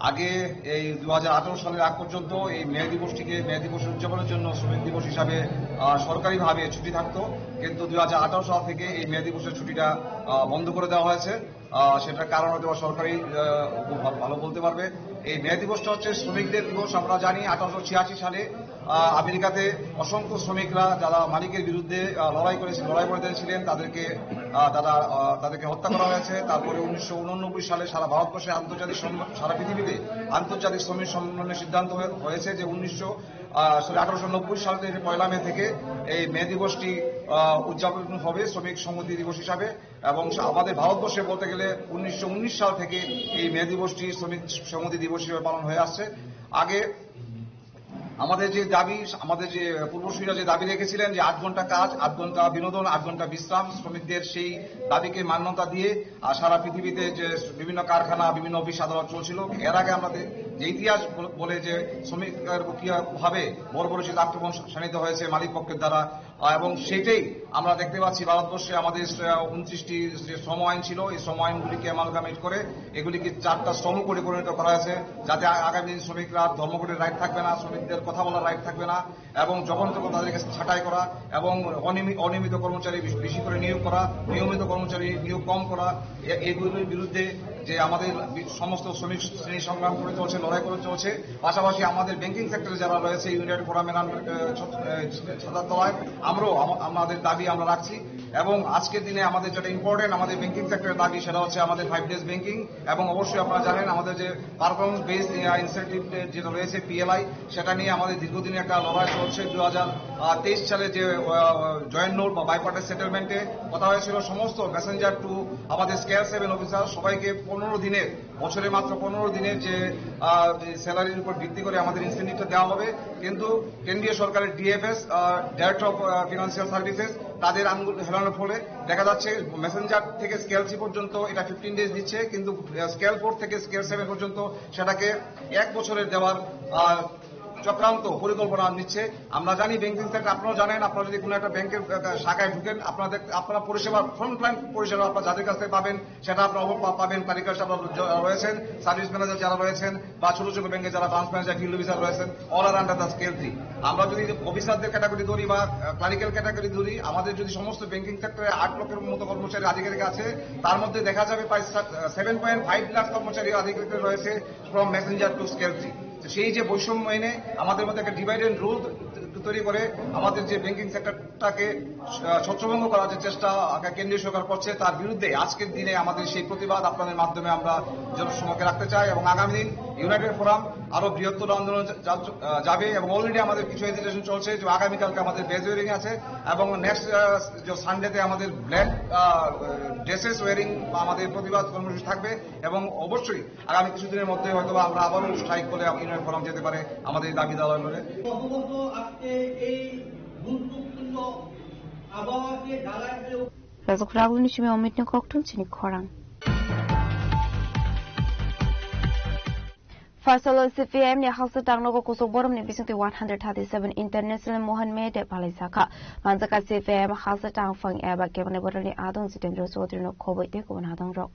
আগে এই দুই হাজার আঠারো সালের আগ পর্যন্ত এই মে দিবসটিকে মে দিবস উদযাপনের জন্য শ্রমিক দিবস হিসাবে, আহ, সরকারিভাবে ছুটি থাকতো, কিন্তু দুই হাজার আঠারো সাল থেকে এই মে দিবসের ছুটিটা, আহ, বন্ধ করে দেওয়া হয়েছে। আহ, সেটার কারণ হয়তো বা সরকারি, আহ, খুব ভালো, ভালো বলতে পারবে। এই মে দিবসটা হচ্ছে শ্রমিকদের দিবস। আমরা জানি আঠারোশো ছিয়াশি সালে, আহ, আমেরিকাতে অসংখ্য শ্রমিকরা যারা মালিকের বিরুদ্ধে, আহ, লড়াই করেছে, লড়াই করে দিয়েছিলেন, তাদেরকে, আহ, তারা, আহ, তাদেরকে হত্যা করা হয়েছে। তারপরে উনিশশো উননব্বই সালে সারা ভারতবর্ষে আন্তর্জাতিক সম্ম-, সারা পৃথিবীতে আন্তর্জাতিক শ্রমিক সম্মেলনের সিদ্ধান্ত হয়ে-, হয়েছে যে উনিশশো, আহ, সরি, আঠারোশো নব্বই সালের পয়লা মে থেকে এই মে দিবসটি, আহ, উদযাপন হবে শ্রমিক সংহতি দিবস হিসাবে। এবং সা-, আমাদের ভারতবর্ষে বলতে গেলে উনিশশো উনিশ সাল থেকে এই মে দিবসটি শ্রমিক সংহতি দিবস হিসেবে পালন হয়ে আসছে। আগে আমাদের যে দাবি, আমাদের যে পূর্বসূরীরা যে দাবি রেখেছিলেন যে আট ঘন্টা কাজ, আট ঘন্টা বিনোদন, আট ঘন্টা বিশ্রাম, শ্রমিকদের সেই দাবিকে মান্যতা দিয়ে, আহ, সারা পৃথিবীতে যে বিভিন্ন কারখানা, বিভিন্ন অফিস আদালত চলছিল, এর আগে আমরা দে-, যে ইতিহাস বল-, বলে যে শ্রমিকের কিভাবে বর্বরোচিত আক্রমণ শানিত হয়েছে মালিক পক্ষের দ্বারা, আহ, এবং সেটাই আমরা দেখতে পাচ্ছি ভারতবর্ষে আমাদের, আহ, ঊনত্রিশটি যে শ্রম আইন ছিল, এই শ্রম আইনগুলিকে অ্যামালগামেট করে এগুলিকে চারটা শ্রম কোডে পরিণত করা হয়েছে, যাতে আ-, আগামী দিন শ্রমিকরা ধর্মঘটের রাইট থাকবে না, শ্রমিকদের কথা বলার রাইট থাকবে না, এবং যখন তখন তাদেরকে ছাঁটাই করা এবং অনিয়মি-, অনিয়মিত কর্মচারী বেশ-, বেশি করে নিয়োগ করা, নিয়মিত কর্মচারী নিয়োগ কম করা, এ-, এগুলির বিরুদ্ধে যে আমাদের বি-, সমস্ত শ্রমিক শ্রেণী সংগ্রাম করে চলছে, লড়াই করে চলছে, পাশাপাশি আমাদের ব্যাংকিং সেক্টরে যারা রয়েছে, ইউনাইটেড ফোরামের আন্ডার, আহ, ছত-, আহ, ছাতার তলায় আমরাও আমা-, আমাদের দাবি আমরা রাখছি। এবং আজকের দিনে আমাদের যেটা ইম্পর্টেন্ট, আমাদের ব্যাংকিং সেক্টরের দাবি, সেটা হচ্ছে আমাদের ফাইভ ডেজ ব্যাংকিং। এবং অবশ্যই আপনারা জানেন, আমাদের যে পারফরমেন্স বেসড ইনসেন্টিভ যেটা রয়েছে, পিএলআই, সেটা নিয়ে আমাদের দীর্ঘদিনের একটা লড়াই চলছে। দু হাজার তেইশ সালে যে, আহ, জয়েন্ট নোট বা বাইপার্টাইট সেটেলমেন্টে কথা হয়েছিল, সমস্ত মেসেঞ্জার টু আমাদের স্কেল সেভেন অফিসার সবাইকে পনেরো দিনের, বছরে মাত্র পনেরো দিনের যে, আহ, যে স্যালারির উপর ভিত্তি করে আমাদের ইনসেন্টিভটা দেওয়া হবে। কিন্তু কেন্দ্রীয় সরকারের DFS, uh, director of, uh, financial services, তাদের আঙুল হেলানোর ফলে দেখা যাচ্ছে মেসেঞ্জার থেকে স্কেল থ্রি পর্যন্ত এটা ফিফটিন ডেজ দিচ্ছে, কিন্তু, আহ, স্কেল ফোর থেকে স্কেল সেভেন পর্যন্ত সেটাকে এক বছরের দেওয়ার, আহ, চক্রান্ত পরিকল্পনা নিচ্ছে। আমরা জানি ব্যাংকিং সেক্টর, আপনারাও জানেন, আপনারা যদি কোনো একটা ব্যাংকের, আহ, শাখায় ঢুকেন, আপনাদের, আপনারা পরিষেবা, ফ্রন্টলাইন পরিষেবা আপনারা যাদের কাছ থেকে পাবেন, সেটা আপনারা অব-, পা-, পাবেন। তালিকায় যারা জ-, রয়েছেন, সার্ভিস ম্যানেজার যারা রয়েছেন, বা ছোট ছোট ব্যাংকে যারা ব্রাঞ্চ ম্যানেজার, ফিল্ড অফিসার রয়েছেন, অল আর আন্ডার দ্য স্কেল থ্রি। আমরা যদি অফিসারদের ক্যাটাগরি ধরি বা, আহ, ক্লারিক্যাল ক্যাটাগরি ধরি, আমাদের যদি সমস্ত ব্যাংকিং সেক্টরে আট লক্ষের মতো কর্মচারী আধিকারিক আছে, তার মধ্যে দেখা যাবে প্রায় সা-, আহ, সেভেন পয়েন্ট ফাইভ লাখ কর্মচারী আধিকারিক রয়েছে from messenger to scale three. তো সেই যে বৈষম্য এনে আমাদের মধ্যে একটা ডিভাইড অ্যান্ড রুল তৈরি করে আমাদের যে ব্যাংকিং সেক্টরটাকে, আহ, ছত্রভঙ্গ করার যে চেষ্টা, আহ, কেন্দ্রীয় সরকার করছে, তার বিরুদ্ধে আজকের দিনে আমাদের সেই প্রতিবাদ আপনাদের মাধ্যমে আমরা জনসমক্ষে রাখতে চাই। এবং আগামী দিন ইউনাইটেড ফোরাম আরো বৃহত্তর আন্দোলন যা-, যা-, আহ, যাবে এবং অলরেডি আমাদের কিছু এজিটেশন চলছে, যে আগামীকালকে আমাদের বেজ ওয়ারিং আছে এবং নেক্সট, আহ, যে সানডেতে আমাদের ব্ল্যাক, আহ, ড্রেসেস ওয়ারিং বা আমাদের প্রতিবাদ কর্মসূচি থাকবে। এবং অবশ্যই আগামী কিছুদিনের মধ্যে হয়তো বা আমরা আবারও স্ট্রাইক করে ইউনিয়ন ফোরাম যেতে পারে আমাদের এই দাবি দাওয়া লড়ে। সম্ভবত আজকে এই দুর্যোগপূর্ণ আবহাওয়াকে ঢালাই করে Rajak Ragulni simi Omitni kokthum chini khorang. Fasalo C P I M ni Halsa Tangnogo kusuk boromni bisingtwi one hundred thirty seven International Mohan Mede palai sakha. Manjaka C P I M Halsa Tangphang eba keboni boroni adong Jitendra Chaudhary no khoboi tei kubun adong rok.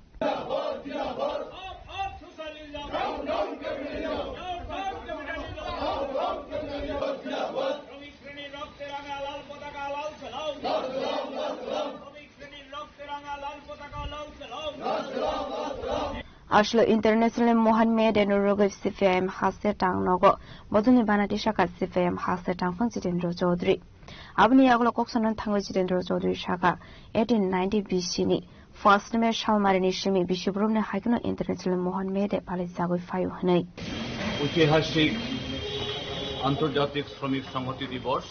Aslo International Mohan Mede no rogwi C P I M Halsa Tangnogo. Bodolni banati saka C P I M Halsa Tangphang Jitendra Chaudhary. Aboni yagulo kok sanani thangwi Jitendra Chaudhary saka, eighteen ninety B C ni first May salmarini simi bisi boromni hai kheno International Mohan Mede palai jagwi phaio hwnwi. ঐতিহাসিক আন্তর্জাতিক শ্রমিক সংহতি দিবস।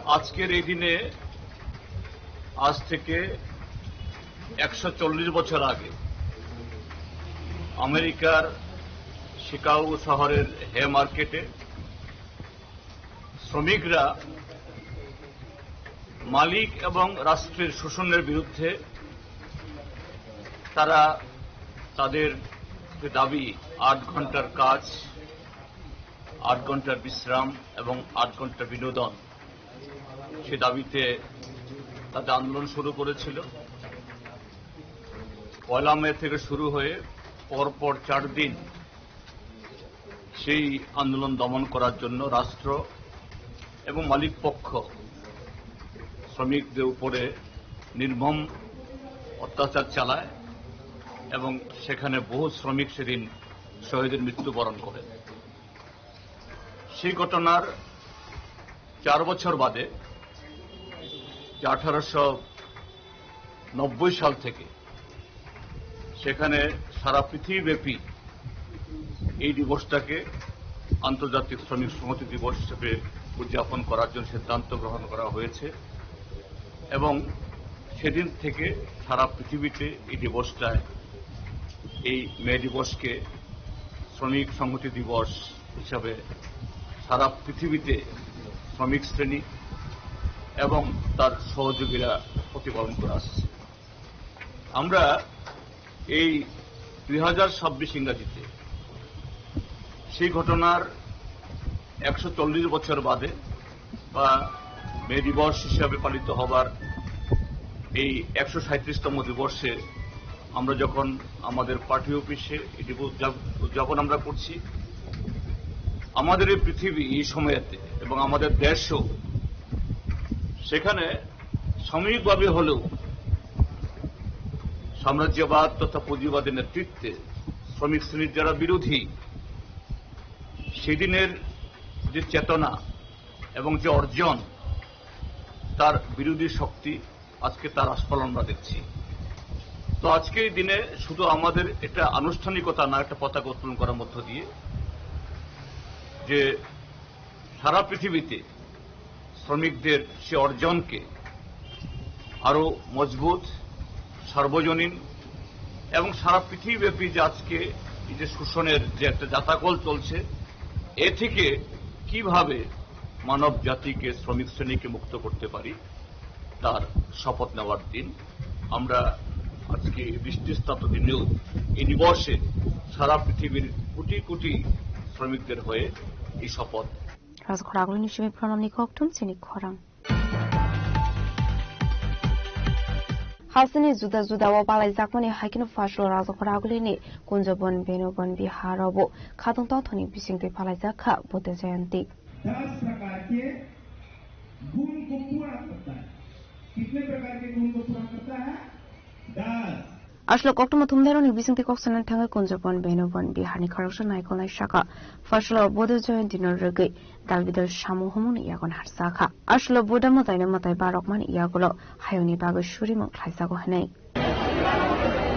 আজকের এই দিনে, আজ থেকে একশো চল্লিশ বছর আগে, আমেরিকার শিকাগো শহরের হে মার্কেটে শ্রমিকরা মালিক এবং রাষ্ট্রের শোষণের বিরুদ্ধে তারা তাদের যে দাবি, আট ঘন্টার কাজ, আট ঘন্টার বিশ্রাম এবং আট ঘন্টার বিনোদন, সে দাবিতে তাদের আন্দোলন শুরু করেছিল। পয়লা মে থেকে শুরু হয়ে পরপর চার দিন সেই আন্দোলন দমন করার জন্য রাষ্ট্র এবং মালিক পক্ষ শ্রমিকদের উপরে নির্মম অত্যাচার চালায় এবং সেখানে বহু শ্রমিক সেদিন শহীদের মৃত্যুবরণ করেন। সেই ঘটনার চার বছর বাদে, যে আঠারোশো নব্বই সাল থেকে সেখানে সারা পৃথিবীব্যাপী এই দিবসটাকে আন্তর্জাতিক শ্রমিক সংহতি দিবস হিসেবে উদযাপন করার জন্য সিদ্ধান্ত গ্রহণ করা হয়েছে এবং সেদিন থেকে সারা পৃথিবীতে এই দিবসটায়, এই মে দিবসকে শ্রমিক সংহতি দিবস হিসাবে সারা পৃথিবীতে শ্রমিক শ্রেণী এবং তার সহযোগীরা প্রতিপালন করে আসছে। আমরা এই দুই হাজার ছাব্বিশ ইংরাজিতে সেই ঘটনার একশো চল্লিশ বছর বাদে বা মে দিবস হিসাবে পালিত হবার এই একশো সাঁইত্রিশতম দিবসে আমরা যখন আমাদের পার্টি অফিসে এটি উদযাপ-, উদযাপন আমরা করছি, আমাদের এই পৃথিবী এই সময়তে এবং আমাদের দেশও, সেখানে সাময়িকভাবে হলেও সাম্রাজ্যবাদ তথা পুঁজিবাদের নেতৃত্বে শ্রমিক শ্রেণীর যারা বিরোধী, সেদিনের যে চেতনা এবং যে অর্জন, তার বিরোধী শক্তি আজকে তার আস্ফলন আমরা দেখছি। তো আজকে এই দিনে শুধু আমাদের এটা আনুষ্ঠানিকতা না, একটা পতাকা উত্তোলন করার মধ্য দিয়ে যে সারা পৃথিবীতে শ্রমিকদের সে অর্জনকে আরো মজবুত, সার্বজনীন এবং সারা পৃথিবীব্যাপী যে আজকে এই যে শোষণের যে একটা জাতাকল চলছে, এ থেকে কিভাবে মানব জাতিকে, শ্রমিক শ্রেণীকে মুক্ত করতে পারি, তার শপথ নেওয়ার দিন। আমরা আজকে এই বৃষ্টিস্নাত দিনেও, এই দিবসে সারা পৃথিবীর কোটি কোটি শ্রমিকদের হয়ে এই শপথ Rajakhor agulini simi phranamni kokthum chini khorang. Hasteni juda juda o palaijakmani haikeno phaslo Rajakhor agulini Kunjabon Benobon Bihar robo khatungtong thoni bisingtwi palaijak kha Buddha Jayanti. दस प्रकार के गुण को पूरा करता है। कितने प्रकार के गुण को पूरा करता है? दस। Aswk koktwma thumnairokni bisingtwi kok sanani thangwi Kunjabon Benobon Biharni khoroksa naikolnai saka, phasalo Buddha Jayantino rwgwi dal bidal samung humungni yago naharjakha. Aswk Buddha mwtaino mwtai barokmani yagulo hayungni bagwi surimung khlaijago hwnwi.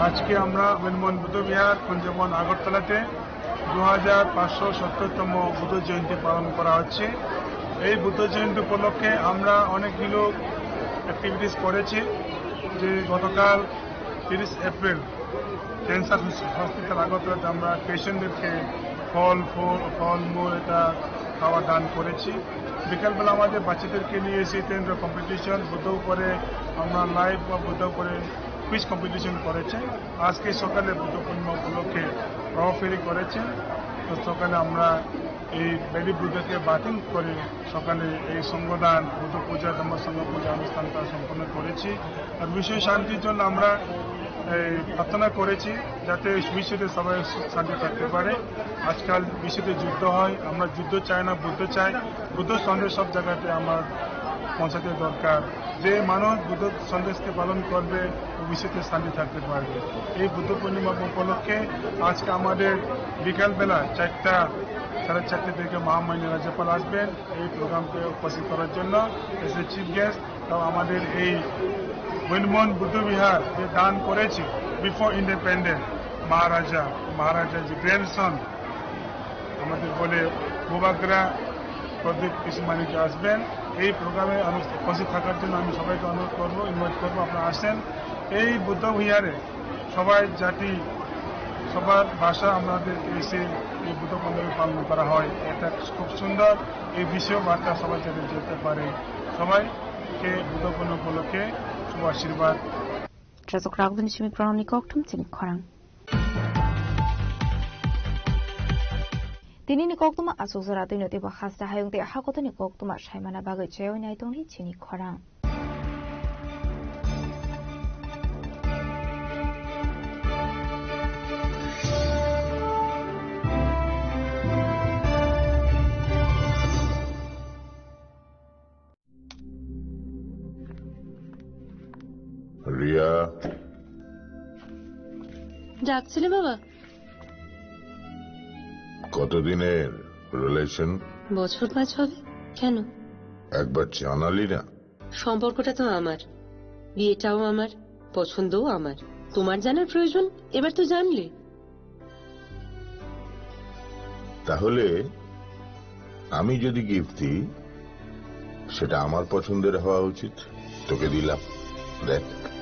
আজকে আমরা মনমোহন বুদ্ধ বিহার, কুঞ্জবন, আগরতলাতে দু হাজার পাঁচশো সত্তরতম বুদ্ধ জয়ন্তী পালন করা হচ্ছে। এই বুদ্ধ জয়ন্তী উপলক্ষে আমরা অনেকগুলো অ্যাক্টিভিটিস করেছি, যে গতকাল তিরিশ এপ্রিল ক্যান্সার হস-, হসপিটাল আগরতলাতে আমরা পেশেন্টদেরকে ফল, ফল, ফলমূল এটা খাবার দান করেছি। বিকালবেলা আমাদের বাচ্চাদেরকে নিয়ে এসে ট্রেন কম্পিটিশন, বুদ্ধ উপরে আমরা লাইভ বা বুদ্ধ উপরে কুইজ কম্পিটিশন করেছে। আজকে সকালে বুদ্ধ পূর্ণিমা উপলক্ষে রথ ফেরি করেছে। তো সকালে আমরা এই বেলি বুদ্ধকে বাতিল করে সকালে এই সঙ্গদান, বুদ্ধ পূজা, ধর্ম সংঘ পূজা অনুষ্ঠানটা সম্পন্ন করেছি। আর বিশ্ব শান্তির জন্য আমরা এই প্রার্থনা করেছি, যাতে বিশ্বতে সবাই সুখ শান্তি থাকতে পারে। আজকাল বিশ্বতে যুদ্ধ হয়, আমরা যুদ্ধ চাই না, বুদ্ধ চাই। বুদ্ধ সন্দেশ সব জায়গাতে আমার পৌঁছাতে দরকার। যে মানুষ বুদ্ধ সন্দেশকে পালন করবে, ও বিশ্বতে শান্তি থাকতে পারবে। এই বুদ্ধ পূর্ণিমা উপলক্ষে আজকে আমাদের বিকালবেলা চারটা, সাড়ে চারটে থেকে মহামান্য রাজ্যপাল আসবেন এই প্রোগ্রামকে উপস্থিত করার জন্য, এসে চিফ গেস্ট। তো আমাদের এই মনমোহন বুদ্ধ বিহার যে দান করেছি বিফোর ইন্ডিপেন্ডেন্স, মহারাজা, মহারাজা যে গ্র্যান্ডসন আমাদের বলে বুবাগ্রা প্রদীপ কৃষ্ণমাণিক্য আসবেন। এই প্রোগ্রামে আমি উপস্থিত থাকার জন্য আমি সবাইকে অনুরোধ করবো, ইনভাইট করবো, আপনারা আসেন। এই বুদ্ধ বিহারে সবাই জাতি, সবার ভাষা আমাদের এসে এই বুদ্ধ পূর্ণিমা পালন করা হয়। এটা খুব সুন্দর, এই বিষয়ে বার্তা সবাই যাতে যেতে পারে। সবাইকে বুদ্ধ পূর্ণিমা উপলক্ষে শুভ আশীর্বাদ। Trasok ragdini simi pranoni kokthum chini khorang. Tinini koktuma asuk jora twino teibo hasta hayung tei hakotoni koktuma saimana bagwi chaywi nai tongni chini khorang. Riya. ডাকছিলে বাবা? কতদিনের রিলেশন? বছর পাঁচ হবে। কেন? একবার জানালি না। সম্পর্কটা তো আমার, বিয়েটাও আমার, পছন্দও আমার। তোমার জানার প্রয়োজন, এবার তো জানলে। তাহলে আমি যদি গিফট দিই, সেটা আমার পছন্দের হওয়া উচিত। তোকে দিলাম, দেখ।